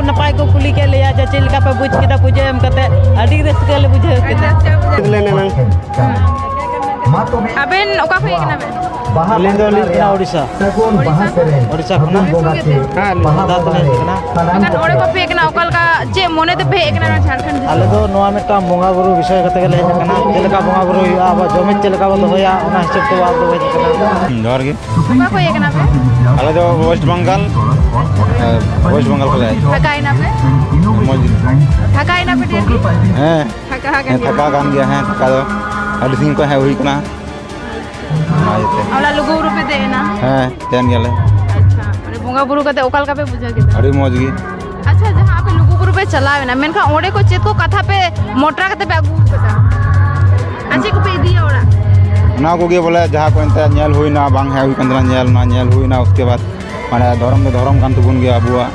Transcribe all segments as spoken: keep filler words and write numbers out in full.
ᱱᱟᱯᱟᱭ ᱠᱚ ᱠᱩᱞᱤ ᱠᱮᱫ ᱞᱮᱭᱟ ᱡᱮ ᱪᱮᱫ ᱞᱮᱠᱟ ᱯᱮ ᱵᱩᱡᱽ ᱠᱮᱫᱟ ᱯᱩᱡᱟᱹ ᱮᱢ ᱠᱟᱛᱮ, ᱟᱹᱰᱤ ᱨᱟᱹᱥᱠᱟᱹ ᱞᱮ ᱵᱩᱡᱷᱟᱹᱣ ᱠᱮᱫᱟ᱾ ᱞᱮᱱᱟ ᱱᱟᱝ᱾ ᱟᱵᱮᱱ ᱚᱠᱟ ᱠᱷᱚᱱ ᱠᱟᱱᱟ ᱵᱮᱱ? ᱟᱹᱞᱤᱧ ᱫᱚ ᱞᱤᱧ ᱠᱟᱱᱟ ᱳᱰᱤᱥᱟ᱾ ᱳᱰᱤᱥᱟ ᱠᱷᱚᱱᱟᱜ᱾ ᱦᱮᱸ, ᱫᱟᱫᱟ ᱛᱟᱞᱮ ᱦᱮᱡ ᱠᱟᱱᱟ᱾ ᱮᱱᱠᱷᱟᱱ ᱚᱸᱰᱮ ᱠᱚ ᱯᱮ ᱦᱮᱡ ᱠᱟᱱᱟ, ᱚᱠᱟ ᱞᱮᱠᱟ, ᱪᱮᱫ ᱢᱚᱱᱮ ᱛᱮᱯᱮ ᱦᱮᱡ ᱠᱟᱱᱟ ᱱᱚᱣᱟ ᱡᱷᱟᱲᱠᱷᱚᱸᱰ ᱫᱤᱥᱚᱢ? ᱟᱞᱮ ᱫᱚ ᱱᱚᱣᱟ ᱢᱤᱫᱴᱟᱝ ᱵᱚᱸᱜᱟ ᱵᱩᱨᱩ ᱵᱤᱥᱚᱭ ᱠᱟᱛᱮ ᱜᱮᱞᱮ ᱦᱮᱡ ᱟᱠᱟᱱᱟ᱾ ᱪᱮᱫ ᱞᱮᱠᱟ ᱵᱚᱸᱜᱟ ᱵᱩᱨᱩ ᱦᱩᱭᱩᱜᱼᱟ, ᱟᱵᱚ ᱡᱚᱢᱤᱫ ᱪᱮᱫ ᱞᱮᱠᱟ ᱵᱚ ᱫᱚᱦᱚᱭᱟ, ᱚᱱᱟ ᱦᱤᱥᱟᱹᱵ ᱛᱮ ᱟᱵᱚ ᱫᱚ ᱦᱮᱡ ᱟᱠᱟᱱᱟ᱾ ᱡᱚᱦᱟᱨ ᱜᱮ᱾ ᱚᱠᱟ ᱠᱷᱚᱱ ᱦᱮᱡ ᱠᱟᱱᱟ ᱯᱮ? ᱟᱞᱮ ᱫᱚ ᱳᱭᱮᱥᱴ ᱵᱮᱝᱜᱚᱞ, ᱮ, ᱳᱭᱮᱥᱴ ᱵᱮᱝᱜᱚᱞ ᱠᱷᱚᱱ ᱞᱮ ᱦᱮᱡ ᱟᱠᱟᱱᱟ᱾ ᱯᱷᱟᱸᱠᱟ ᱮᱱᱟ ᱯᱮ ᱰᱷᱮᱨ ᱜᱮ? ᱦᱮᱸ᱾ ᱯᱷᱟᱸᱠᱟ ᱟᱠᱟᱱ ᱦᱮᱸ, ᱜᱮᱭᱟ᱾ ᱯᱷᱟᱸᱠᱟ ᱟᱠᱟᱱ ᱜᱮᱭᱟ, ᱦᱮᱸ, ᱯᱷᱟᱸᱠᱟ ᱫᱚ᱾ ᱟᱹᱰᱤ ᱥᱟᱺᱜᱤᱧ ᱠᱷᱚᱱ ᱦᱮᱡ ᱦᱩᱭ ᱠᱟᱱᱟ᱾ ᱚᱱᱟ ᱤᱭᱟᱹᱛᱮ᱾ ᱚᱱᱟ ᱞᱩᱜᱩ ᱵᱩᱨᱩ ᱯᱮ ᱫᱮᱡ ᱮᱱᱟ? ᱦᱮᱸ, ᱛᱟᱦᱮᱱ ᱜᱮᱭᱟᱞᱮ᱾ ᱟᱪᱪᱷᱟ, ᱚᱸᱰᱮ ᱵᱚᱸᱜᱟ ᱵᱩᱨᱩ ᱠᱟᱛᱮ ᱚᱠᱟ ᱞᱮᱠᱟ ᱯᱮ ᱵᱩᱡᱷᱟᱹᱣ ᱠᱮᱫᱟ? ᱟᱹᱰᱤ ᱢᱚᱡᱽ ᱜᱮ᱾ ᱟᱪᱪᱷᱟ, ᱡᱟᱦᱟᱸ ᱟᱯᱮ ᱞᱩᱜᱩ ᱵᱩᱨᱩ ᱯᱮ ᱪᱟᱞᱟᱣ ᱮᱱᱟ, ᱢᱮᱱᱠᱷᱟᱱ ᱚᱸᱰᱮ ᱠᱚ ᱪᱮᱫ ᱠᱚ ᱠᱟᱛᱷᱟ ᱯᱮ ᱢᱚᱴᱨᱟ ᱠᱟᱛᱮ ᱯᱮ ᱟᱹᱜᱩ ᱠᱟᱫᱟ? ᱟᱨ ᱪᱮᱫ ᱠᱚᱯᱮ ᱤᱫᱤᱭᱟ ᱚᱲᱟᱜ? ᱚᱱᱟ ᱠᱚᱜᱮ ᱵᱚᱞᱮ, ᱡᱟᱦᱟᱸ ᱠᱚ ᱮᱱᱛᱮ ᱧᱮᱞ ᱦᱩᱭᱱᱟ, ᱵᱟᱝ ᱦᱮᱡ ᱦᱩᱭ ᱠᱟᱱ ᱛᱟᱦᱮᱱᱟ, ᱧᱮᱞ ᱚᱱᱟ ᱧᱮᱞ ᱦᱩᱭᱱᱟ, ᱩᱥᱠᱮ ᱵᱟᱫ ᱢᱟᱱᱮ ᱫᱷᱚᱨᱚᱢ ᱫᱚ ᱫᱷᱚᱨᱚᱢ ᱠᱟᱱ ᱛᱟᱵᱚᱱ ᱜᱮᱭᱟ ᱟᱵᱚᱣᱟᱜ,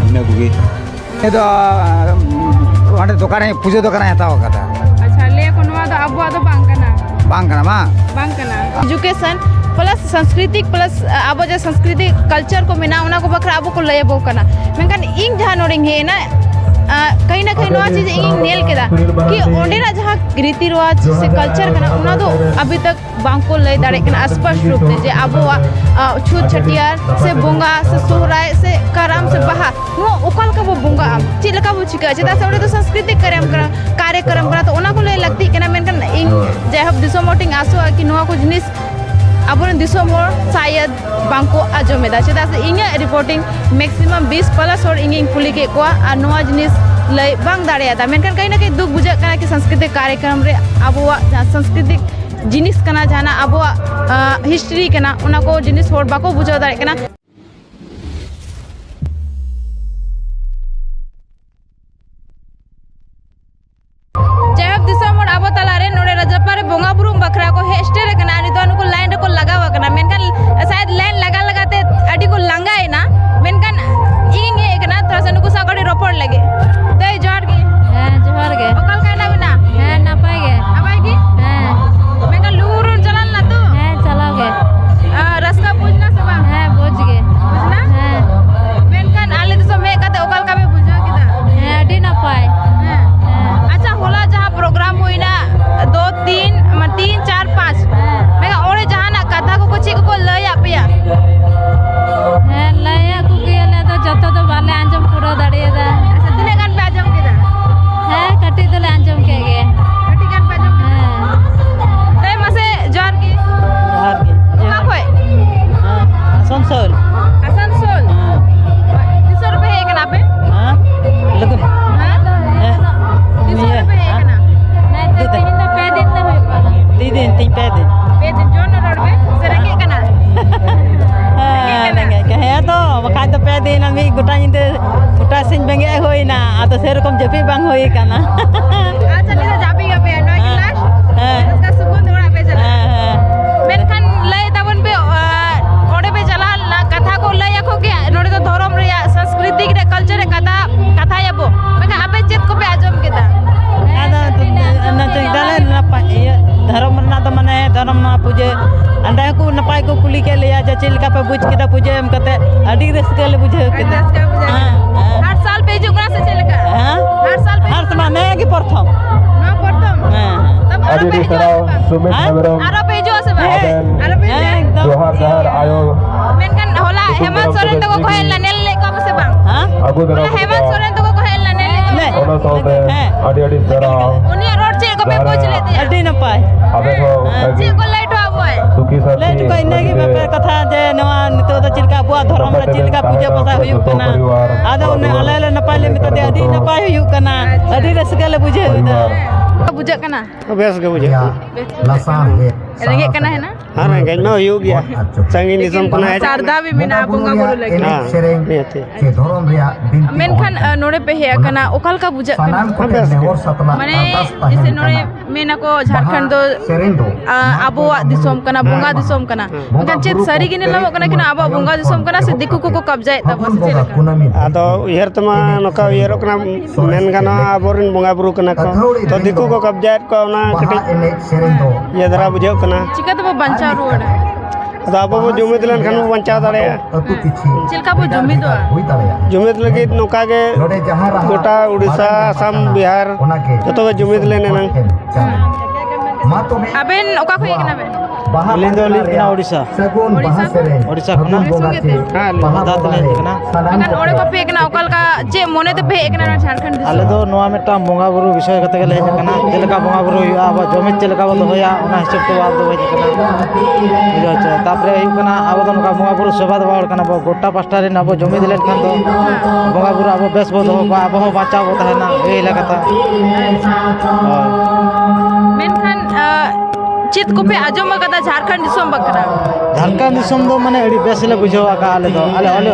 ᱤᱱᱟᱹ ᱠᱚᱜᱮ᱾ ᱱᱤᱭᱟᱹ ᱫᱚ, ᱩᱸ, ᱚᱸᱰᱮ ᱫᱚᱠᱟᱱ ᱨᱮ, ᱯᱩᱡᱟᱹ ᱫᱚᱠᱟᱱ ᱨᱮ ᱦᱟᱛᱟᱣ ᱟᱠᱟᱫᱟ᱾ ᱟᱪᱪᱷᱟ, ᱞᱟᱹᱭ ᱟᱠᱚ ᱱᱚᱣᱟ ᱫᱚ ᱟᱵᱚᱣᱟᱜ ᱫᱚ ᱵᱟᱝ ᱠᱟᱱᱟ᱾ ᱵᱟᱝ ᱠᱟᱱᱟ, ᱵᱟᱝ? ᱵᱟᱝ ᱠᱟᱱᱟ᱾ Education plus ᱥᱟᱝᱥᱠᱨᱤᱛᱤᱠ plus ᱟᱵᱚ ᱡᱟᱦᱟᱸ ᱥᱟᱝᱥᱠᱨᱤᱛᱤᱠ culture ᱠᱚ ᱢᱮᱱᱟᱜᱼᱟ, ᱚᱱᱟ ᱠᱚ ᱵᱟᱠᱷᱨᱟ ᱟᱵᱚ ᱠᱚ ᱞᱟᱹᱭ ᱟᱵᱚ ᱠᱟᱱᱟ᱾ ᱢᱮᱱᱠᱷᱟᱱ ᱤᱧ ᱡᱟᱦᱟᱸ ᱱᱚᱰᱮᱧ ᱦᱮᱡ ᱮᱱᱟ, ᱟ, ᱠᱟᱹᱦᱤ ᱱᱟ ᱠᱟᱹᱦᱤ ᱱᱚᱣᱟ ᱪᱤᱡᱽ ᱤᱧ ᱧᱮᱞ ᱠᱮᱫᱟ ᱠᱤ ᱚᱸᱰᱮᱱᱟᱜ ᱡᱟᱦᱟᱸ ᱨᱤᱛᱤ ᱨᱮᱣᱟᱡᱽ ᱥᱮ culture ᱠᱟᱱᱟ, ᱚᱱᱟ ᱫᱚ ᱟᱵᱷᱤ ᱛᱟᱠ ᱵᱟᱝ ᱠᱚ ᱞᱟᱹᱭ ᱫᱟᱲᱮᱭᱟᱜ ᱠᱟᱱᱟ ᱥᱯᱚᱥᱴ ᱨᱩᱯ ᱛᱮ ᱡᱮ ᱟᱵᱚᱣᱟᱜ, ᱟ, ᱪᱷᱩᱛ ᱪᱷᱟᱹᱴᱭᱟᱹᱨ ᱥᱮ ᱵᱚᱸᱜᱟ ᱥᱮ ᱥᱚᱦᱨᱟᱭ ᱥᱮ ᱠᱟᱨᱟᱢ ᱥᱮ ᱵᱟᱦᱟ, ᱱᱚᱣᱟ ᱚᱠᱟ ᱞᱮᱠᱟ ᱵᱚ ᱵᱚᱸᱜᱟᱜᱼᱟ, ᱪᱮᱫ ᱞᱮᱠᱟ ᱵᱚ ᱪᱤᱠᱟᱹᱜᱼᱟ, ᱪᱮᱫᱟᱜ ᱥᱮ ᱚᱸᱰᱮ ᱫᱚ ᱥᱟᱝᱥᱠᱨᱤᱛᱤᱠ ᱠᱟᱨᱭᱟᱠᱨᱚᱢ ᱠᱟᱱᱟ, ᱠᱟᱨᱭᱟᱠᱨᱚᱢ ᱠᱟᱱᱟ, ᱛᱚ ᱚᱱᱟ ᱠᱚ ᱞᱟᱹᱭ ᱞᱟᱹᱠᱛᱤᱜ ᱠᱟᱱᱟ᱾ ᱢᱮᱱᱠᱷᱟᱱ ᱤᱧ ᱡᱟᱭᱦᱳᱠ ᱫᱤᱥᱚᱢ ᱦᱚᱲ ᱴᱷᱮᱱ ᱤᱧ ᱟᱥᱚᱜᱼᱟ ᱠᱤ ᱱᱚᱣᱟ ᱠᱚ ᱡᱤᱱᱤᱥ ᱟᱵᱚᱨᱮᱱ ᱫᱤᱥᱚᱢ ᱦᱚᱲ ᱥᱟᱭᱟᱫ ᱵᱟᱝ ᱠᱚ ᱟᱸᱡᱚᱢ ᱮᱫᱟ, ᱪᱮᱫᱟᱜ ᱥᱮ ᱤᱧᱟᱹᱜ reporting maximum ᱵᱤᱥ plus ᱦᱚᱲ ᱤᱧᱤᱧ ᱠᱩᱞᱤ ᱠᱮᱫ ᱠᱚᱣᱟ ᱟᱨ ᱱᱚᱣᱟ ᱡᱤᱱᱤᱥ ᱞᱟᱹᱭ ᱵᱟᱝ ᱫᱟᱲᱮᱭᱟᱫᱟ᱾ ᱢᱮᱱᱠᱷᱟᱱ ᱠᱟᱹᱦᱤ ᱱᱟ ᱠᱟᱹᱦᱤ ᱫᱩᱠ ᱵᱩᱡᱷᱟᱹᱜ ᱠᱟᱱᱟ ᱠᱤ ᱥᱟᱝᱥᱠᱨᱤᱛᱤᱠ ᱠᱟᱨᱭᱟᱠᱨᱚᱢ ᱨᱮ ᱟᱵᱚᱣᱟᱜ ᱡᱟᱦᱟᱸ ᱥᱟᱝᱥᱠᱨᱤᱛᱤᱠ ᱡᱤᱱᱤᱥ ᱠᱟᱱᱟ, ᱡᱟᱦᱟᱱᱟᱜ ᱟᱵᱚᱣᱟᱜ, ᱟᱸ, history ᱠᱟᱱᱟ, ᱚᱱᱟ ᱠᱚ ᱡᱤᱱᱤᱥ ᱦᱚᱲ ᱵᱟᱠᱚ ᱵᱩᱡᱷᱟᱹᱣ ᱫᱟᱲᱮᱭᱟᱜ ᱠᱟᱱᱟ᱾ ᱡᱟᱭᱦᱳᱠ, ᱫᱤᱥᱚᱢ ᱦᱚᱲ ᱟᱵᱚ ᱛᱟᱞᱟᱨᱮ ᱱᱚᱰᱮ ᱨᱟᱡᱟᱯᱟᱨ ᱨᱮ ᱵᱚᱸᱜᱟ ᱵᱩᱨᱩ ᱵᱟᱠᱷᱨᱟ ᱠᱚ ᱦᱮᱡ ᱥᱮᱴᱮᱨ ᱟᱠᱟᱱᱟ᱾ ᱱᱤᱛᱚᱜ ᱱᱩᱠᱩ line ᱨᱮᱠᱚ ᱞᱟᱜᱟᱣ ᱟᱠᱟᱱᱟ, ᱢᱮᱱᱠᱷᱟᱱ ᱥᱟᱭᱟᱫ line ᱞᱟᱜᱟ ᱞᱟᱜᱟ ᱛᱮ ᱟᱹᱰᱤ ᱠᱚ ᱞᱟᱸᱜᱟᱭᱮᱱᱟ᱾ ᱢᱮᱱᱠᱷᱟᱱ ᱤᱧᱤᱧ ᱦᱮᱡ ᱟᱠᱟᱱᱟ ᱛᱷᱚᱲᱟ ᱥᱟ ᱱᱩᱠᱩ ᱥᱟᱶ ᱠᱟᱹᱴᱤᱡ ᱨᱚᱯᱚᱲ ᱞᱟᱹᱜᱤᱫ᱾ ᱫᱟᱹᱭ, ᱡᱚᱦᱟᱨ ᱜᱮ᱾ ᱦᱮᱸ, ᱡᱚᱦᱟᱨ ᱜᱮ᱾ ᱚᱠᱟ ᱞᱮᱠᱟ ᱦᱮᱱᱟᱜ ᱵᱤᱱᱟ? ᱦᱮᱸ, ᱱᱟᱯᱟᱭ ᱜᱮ᱾ ᱱᱟᱯᱟᱭ ᱜᱮ? ᱦᱮᱸ᱾ ᱢᱮᱱᱠᱷᱟᱱ ᱞᱩᱜᱩ ᱵᱩᱨᱩ ᱪᱟᱞᱟᱣ ᱞᱮᱱᱟ ᱛᱚ? ᱦᱮᱸ, ᱪᱟᱞᱟᱣ ᱜᱮ᱾ ᱟᱨ ᱨᱟᱹᱥᱠᱟᱹ ᱵᱩᱡᱽ ᱮᱱᱟ ᱥᱮ ᱵᱟᱝ? ᱦᱮᱸ, ᱵᱩᱡᱽ ᱜᱮ᱾ ᱵᱩᱡᱽ ᱮᱱᱟ? ᱦᱮᱸ᱾ ᱢᱮᱱᱠᱷᱟᱱ ᱟᱞᱮ ᱫᱤᱥᱚᱢ ᱦᱮᱡ ᱠᱟᱛᱮ ᱜᱚᱴᱟ ᱥᱤᱧ ᱵᱮᱸᱜᱮᱫ ᱦᱩᱭᱱᱟ, ᱟᱫᱚ ᱥᱮᱨᱚᱠᱚᱢ ᱡᱟᱹᱯᱤᱫ ᱵᱟᱝ ᱦᱩᱭ ᱠᱟᱱᱟ᱾ ᱟᱪᱪᱷᱟ, ᱱᱤᱛᱚᱜ ᱡᱟᱹᱯᱤᱫ ᱟᱯᱮ, ᱱᱚᱣᱟ ᱜᱮ ᱦᱮᱸ᱾ ᱞᱟᱥᱴ? ᱦᱮᱸ᱾ ᱨᱟᱹᱥᱠᱟᱹ ᱥᱩᱠᱩᱱ ᱛᱮ ᱚᱲᱟᱜ ᱯᱮ ᱪᱟᱞᱟᱜᱼᱟ᱾ ᱦᱮᱸ, ᱦᱮᱸ᱾ ᱢᱮᱱᱠᱷᱟᱱ ᱞᱟᱹᱭ ᱛᱟᱵᱚᱱ ᱯᱮ, ᱟᱨ ᱚᱸᱰᱮ ᱯᱮ ᱪᱟᱞᱟᱣ ᱞᱮᱱᱟ, ᱠᱟᱛᱷᱟ ᱠᱚ ᱞᱟᱹᱭ ᱟᱠᱚ ᱜᱮᱭᱟ, ᱱᱚᱰᱮ ᱫᱚ ᱫᱷᱚᱨᱚᱢ ᱨᱮᱭᱟᱜ, ᱥᱟᱝᱥᱠᱨᱤᱛᱤᱠ ᱨᱮᱭᱟᱜ, ᱠᱟᱞᱪᱟᱨ ᱨᱮᱭᱟᱜ ᱠᱟᱛᱷᱟ, ᱠᱟᱛᱷᱟᱭᱟᱵᱚ, ᱢᱮᱱᱠᱷᱟᱱ ᱟᱯᱮ ᱪᱮᱫ ᱠᱚᱯᱮ ᱟᱸᱡᱚᱢ ᱠᱮᱫᱟ? ᱟᱫᱚ ᱚᱱᱟ ᱪᱮᱫ ᱫᱟᱞᱮ ᱱᱟᱯᱟᱭ, ᱤᱭᱟᱹ, ᱫᱷᱚᱨᱚᱢ ᱨᱮᱱᱟᱜ ᱫᱚ ᱢᱟᱱᱮ ᱫᱷᱚᱨᱚᱢ ᱱᱚᱣᱟ ᱯᱩᱡᱟᱹ, ᱚᱸᱰᱮ ᱦᱚᱸᱠᱚ ᱱᱟᱯᱟᱭ ᱠᱚ ᱠᱩᱞᱤ ᱠᱮᱫ ᱞᱮᱭᱟ ᱡᱮ ᱪᱮᱫ ᱞᱮᱠᱟ ᱯᱮ ᱵᱩᱡᱽ ᱠᱮᱫᱟ ᱯᱩᱡᱟᱹ ᱮᱢ ᱠᱟᱛᱮ? ᱟᱹᱰᱤ ᱨᱟᱹᱥᱠᱟᱹ ᱞᱮ ᱵᱩᱡᱷᱟᱹᱣ ᱟᱹᱰᱤ ᱠᱮᱫᱟ᱾ ᱨᱟᱹᱥᱠᱟᱹ ᱵᱩᱡᱷᱟᱹᱣ ᱦᱮᱸ, ᱮᱱᱟ᱾ ᱦᱮᱸ᱾ ᱦᱟᱨ ᱥᱟᱞ ᱯᱮ ᱦᱤᱡᱩᱜ ᱠᱟᱱᱟ ᱥᱮ ᱪᱮᱫ ᱞᱮᱠᱟ? ᱦᱮᱸ? ᱦᱟᱨ ᱥᱟᱞ ᱯᱮ ᱦᱟᱨ ᱦᱤᱡᱩᱜ ᱥᱮᱨᱢᱟ ᱠᱟᱱᱟ? ᱱᱮ ᱜᱮ ᱯᱨᱚᱛᱷᱚᱢ᱾ ᱱᱚᱣᱟ ᱯᱨᱚᱛᱷᱚᱢ? ᱦᱮᱸ᱾ ᱛᱚᱵᱮ ᱟᱨᱚ ᱟᱹᱰᱤ ᱯᱮ ᱟᱹᱰᱤ ᱦᱤᱡᱩᱜᱼᱟ ᱥᱟᱨᱦᱟᱣ, ᱥᱮ ᱵᱟᱝ? ᱥᱩᱢᱤᱛ ᱦᱮᱸ? ᱦᱮᱢᱵᱨᱚᱢ᱾ ᱟᱨᱚ ᱯᱮ ᱦᱤᱡᱩᱜᱼᱟ ᱥᱮ ᱵᱟᱝ? ᱦᱮᱸ᱾ ᱟᱞᱚ ᱯᱮ ᱦᱮᱸ, ᱦᱤᱡᱩᱜᱼᱟ᱾ ᱮᱠᱫᱚᱢ᱾ ᱡᱚᱦᱟᱨ, ᱡᱚᱦᱟᱨ, ᱟᱭᱳ᱾ ᱢᱮᱱᱠᱷᱟᱱ ᱦᱚᱞᱟ ᱦᱮᱢᱟᱱᱛ ᱥᱚᱨᱮᱱ ᱛᱟᱠᱚ ᱠᱚ ᱦᱮᱡ ᱞᱮᱱᱟ, ᱧᱮᱞ ᱞᱮᱫ ᱠᱚᱣᱟ ᱯᱮ ᱥᱮ ᱵᱟᱝ? ᱦᱮᱸ? ᱟᱹᱜᱩ ᱫᱟᱨᱟᱢ ᱦᱚᱞᱟ ᱦᱮᱢᱟᱱᱛ ᱠᱮᱫᱟ᱾ ᱥᱚᱨᱮᱱ ᱛᱟᱠᱚ ᱠᱚ ᱦᱮᱡ ᱞᱮᱱᱟ, ᱧᱮᱞ ᱞᱮᱫ ᱠᱚᱣᱟ ᱯᱮ? ᱦᱮᱸ᱾ ᱚᱱᱟ ᱥᱟᱶᱛᱮ ᱦᱮᱸ᱾ ᱟᱹᱰᱤ ᱟᱹᱰᱤ ᱥᱟᱨᱦᱟᱣ᱾ ᱩᱱᱤᱭᱟᱜ ᱨᱚᱲ ᱪᱮᱫ ᱞᱮᱠᱟ ᱯᱮ ᱵᱩᱡᱽ ᱞᱮᱫ ᱛᱟᱭᱟ? ᱟᱹᱰᱤ ᱱᱟᱯᱟᱭ᱾ ᱟᱵᱮᱱ ᱦᱚᱸ ᱦᱮᱸ᱾ ᱟᱹᱰᱤ ᱪᱮᱫ ᱠᱚ ᱞᱟᱹᱭ ᱦᱚᱴᱚ ᱟᱵᱚᱣᱟᱭ? ᱥᱩᱠᱷᱤ ᱥᱟᱱᱛᱤ ᱞᱟᱹᱭ ᱦᱚᱴᱚ ᱠᱟᱜ ᱤᱱᱟᱹᱜᱮ ᱟᱹᱰᱤ ᱵᱟᱯᱮ ᱠᱟᱛᱷᱟ ᱡᱮ ᱱᱚᱣᱟ ᱱᱤᱛᱚᱜ ᱫᱚ ᱪᱮᱫ ᱞᱮᱠᱟ ᱟᱵᱚᱣᱟᱜ ᱫᱷᱚᱨᱚᱢ ᱨᱮ ᱪᱮᱫ ᱞᱮᱠᱟ ᱯᱩᱡᱟᱹ ᱯᱟᱥᱟ ᱦᱩᱭᱩᱜ ᱠᱟᱱᱟ᱾ ᱟᱫᱚ ᱚᱱᱮ ᱟᱞᱮ ᱞᱮ ᱱᱟᱯᱟᱭ ᱞᱮ ᱢᱮᱛᱟ ᱫᱮᱭᱟ, ᱟᱹᱰᱤ ᱱᱟᱯᱟᱭ ᱦᱩᱭᱩᱜ ᱠᱟᱱᱟ, ᱟᱹᱰᱤ ᱨᱟᱹᱥᱠᱟᱹ ᱞᱮ ᱵᱩᱡᱷᱟᱹᱣ ᱮᱫᱟ᱾ ᱵᱩᱡᱷᱟᱹᱜ ᱠᱟᱱᱟ? ᱵᱮᱥ ᱜᱮ ᱵᱩᱡᱷᱟᱹᱜ ᱠᱟᱱᱟ᱾ ᱨᱮᱸᱜᱮᱡ ᱠᱟᱱᱟ ᱦᱮᱱᱟᱜ? ᱦᱮᱸ, ᱨᱮᱸᱜᱮᱡ ᱢᱟ ᱦᱩᱭᱩᱜ ᱜᱮᱭᱟ᱾ ᱥᱟᱺᱜᱤᱧ ᱫᱤᱥᱚᱢ ᱠᱷᱚᱱᱟᱜ ᱦᱮᱡ ᱥᱟᱨᱫᱟ ᱵᱤᱱ ᱢᱮᱱᱟᱜᱼᱟ ᱵᱚᱸᱜᱟ ᱵᱩᱨᱩ ᱞᱟᱹᱜᱤᱫ᱾ ᱦᱮᱸ, ᱱᱤᱦᱟᱹᱛ᱾ ᱢᱮᱱᱠᱷᱟᱱ, ᱟ, ᱱᱚᱰᱮ ᱯᱮ ᱦᱮᱡ ᱟᱠᱟᱱᱟ, ᱚᱠᱟ ᱞᱮᱠᱟ ᱵᱩᱡᱷᱟᱹᱜ ᱠᱟᱱᱟ? ᱵᱮᱥ ᱜᱮ᱾ ᱢᱟᱱᱮ, ᱡᱮᱭᱥᱮ ᱱᱚᱰᱮ ᱢᱮᱱ ᱟᱠᱚ ᱡᱷᱟᱲᱠᱷᱚᱸᱰ ᱫᱚ, ᱟ, ᱟᱵᱚᱣᱟᱜ ᱫᱤᱥᱚᱢ ᱠᱟᱱᱟ, ᱵᱚᱸᱜᱟ ᱫᱤᱥᱚᱢ ᱠᱟᱱᱟ᱾ ᱢᱮᱱᱠᱷᱟᱱ ᱪᱮᱫ ᱥᱟᱹᱨᱤ ᱜᱮ ᱧᱮᱞᱚᱜ ᱠᱟᱱᱟ ᱠᱤ ᱱᱚᱣᱟ ᱟᱵᱚᱣᱟᱜ ᱵᱚᱸᱜᱟ ᱫᱤᱥᱚᱢ ᱠᱟᱱᱟ ᱥᱮ ᱫᱤᱠᱩ ᱠᱚᱠᱚ ᱠᱟᱵᱡᱟᱭᱮᱫ ᱛᱟᱵᱚᱱᱟ ᱥᱮ ᱪᱮᱫ ᱞᱮᱠᱟ? ᱟᱫᱚ ᱩᱭᱦᱟᱹᱨ ᱛᱮᱢᱟ ᱱᱚᱝᱠᱟ ᱩᱭᱦᱟᱹᱨᱚᱜ ᱠᱟᱱᱟ, ᱢᱮᱱ ᱜᱟᱱᱚᱜᱼᱟ ᱟᱵᱚᱨᱮᱱ ᱵᱚᱸᱜᱟ ᱵᱩᱨᱩ ᱠᱟᱱᱟ ᱠᱚ, ᱛᱚ ᱫᱤᱠᱩ ᱠᱚ ᱠᱟᱵᱡᱟᱭᱮᱫ ᱠᱚᱣᱟ, ᱚᱱᱟ ᱠᱟᱹᱴᱤᱡ ᱤᱭᱟᱹ ᱫᱷᱟᱨᱟ ᱵᱩᱡᱷᱟᱹᱜ ᱠᱟᱱᱟ᱾ ᱪᱤᱠᱟᱹ ᱛᱮᱵᱚ ᱵᱟᱧᱪᱟᱣ ᱨᱩᱣᱟᱹᱲᱟ? ᱟᱫᱚ ᱟᱵᱚ ᱵᱚ ᱡᱩᱢᱤᱫ ᱞᱮᱱᱠᱷᱟᱱ ᱵᱚ ᱵᱟᱧᱪᱟᱣ ᱫᱟᱲᱮᱭᱟᱜᱼᱟ᱾ ᱪᱮᱫ ᱞᱮᱠᱟ ᱵᱚ ᱡᱩᱢᱤᱫᱚᱜᱼᱟ? ᱡᱩᱢᱤᱫ ᱞᱟᱹᱜᱤᱫ ᱱᱚᱝᱠᱟ ᱜᱮ ᱜᱚᱴᱟ ᱩᱲᱤᱥᱥᱟ, ᱟᱥᱟᱢ, ᱵᱤᱦᱟᱨ ᱡᱚᱛᱚ ᱜᱮ ᱡᱩᱢᱤᱫ ᱞᱮᱱ ᱮᱱᱟᱝ᱾ ᱟᱵᱮᱱ ᱚᱠᱟ ᱠᱷᱚᱱ ᱦᱮᱡ ᱠᱟᱱᱟ ᱵᱮᱱ? ᱟᱹᱞᱤᱧ ᱫᱚ ᱞᱤᱧ ᱠᱟᱱᱟ ᱳᱰᱤᱥᱟ᱾ ᱳᱰᱤᱥᱟ? ᱳᱰᱤᱥᱟ ᱠᱷᱚᱱᱟᱜ᱾ ᱳᱰᱤᱥᱟ ᱠᱷᱚᱱ ᱜᱮ? ᱦᱮᱸ, ᱟᱹᱞᱤᱧ ᱫᱚ ᱫᱟᱫᱟ ᱛᱮᱞᱤᱧ ᱦᱮᱡ ᱠᱟᱱᱟ᱾ ᱮᱱᱠᱷᱟᱱ ᱚᱸᱰᱮ ᱠᱷᱚᱱ ᱯᱮ ᱦᱮᱡ ᱠᱟᱱᱟ, ᱚᱠᱟ ᱞᱮᱠᱟ, ᱪᱮᱫ ᱢᱚᱱᱮ ᱛᱮᱯᱮ ᱦᱮᱡ ᱠᱟᱱᱟ ᱱᱚᱣᱟ ᱡᱷᱟᱲᱠᱷᱚᱸᱰ ᱫᱤᱥᱚᱢ? ᱟᱞᱮ ᱫᱚ ᱱᱚᱣᱟ ᱢᱤᱫᱴᱟᱝ ᱵᱚᱸᱜᱟ ᱵᱩᱨᱩ ᱵᱤᱥᱚᱭ ᱠᱟᱛᱮ ᱜᱮᱞᱮ ᱦᱮᱡ ᱟᱠᱟᱱᱟ, ᱪᱮᱫ ᱞᱮᱠᱟ ᱵᱚᱸᱜᱟ ᱵᱩᱨᱩ ᱦᱩᱭᱩᱜᱼᱟ, ᱟᱵᱚᱣᱟᱜ ᱡᱩᱢᱤᱫ ᱪᱮᱫ ᱞᱮᱠᱟ ᱵᱚ ᱫᱚᱦᱚᱭᱟ, ᱚᱱᱟ ᱦᱤᱥᱟᱹᱵ ᱛᱮ ᱟᱵᱚ ᱦᱮᱡ ᱟᱠᱟᱱᱟ᱾ ᱵᱩᱡᱷᱟᱹᱣ ᱪᱮ? ᱛᱟᱯᱚᱨᱮ ᱦᱩᱭᱩᱜ ᱠᱟᱱᱟ, ᱟᱵᱚ ᱫᱚ ᱱᱚᱝᱠᱟ ᱵᱚᱸᱜᱟ ᱵᱩᱨᱩ ᱥᱮᱵᱟ ᱫᱮᱵᱟ ᱦᱚᱲ ᱠᱟᱱᱟ ᱵᱚ, ᱜᱚᱴᱟ ᱯᱟᱥᱴᱟ ᱨᱮᱱ ᱟᱵᱚ ᱡᱩᱢᱤᱫ ᱞᱮᱱᱠᱷᱟᱱ ᱫᱚ ᱵᱚᱸᱜᱟ ᱵᱩᱨᱩ ᱟᱵᱚ ᱵᱮᱥ ᱵᱚ ᱫᱚᱦᱚ ᱠᱚᱣᱟ, ᱟᱵᱚ ᱦᱚᱸ ᱵᱟᱧᱪᱟᱣ ᱵᱚ ᱛᱟᱦᱮᱱᱟ, ᱮᱭ ᱞᱮᱠᱟᱛᱮ᱾ ᱦᱳᱭ᱾ ᱢᱮᱱᱠᱷᱟᱱ, ᱟ, ᱪᱮᱫ ᱠᱚᱯᱮ ᱟᱸᱡᱚᱢ ᱟᱠᱟᱫᱟ ᱡᱷᱟᱲᱠᱷᱚᱸᱰ ᱫᱤᱥᱚᱢ ᱵᱟᱠᱷᱨᱟ? ᱡᱷᱟᱲᱠᱷᱚᱸᱰ ᱫᱤᱥᱚᱢ ᱫᱚ ᱢᱟᱱᱮ ᱟᱹᱰᱤ ᱵᱮᱥ ᱞᱮ ᱵᱩᱡᱷᱟᱹᱣ ᱟᱠᱟᱫᱼᱟ ᱟᱞᱮ ᱫᱚ᱾ ᱟᱞᱮ, ᱟᱞᱮ,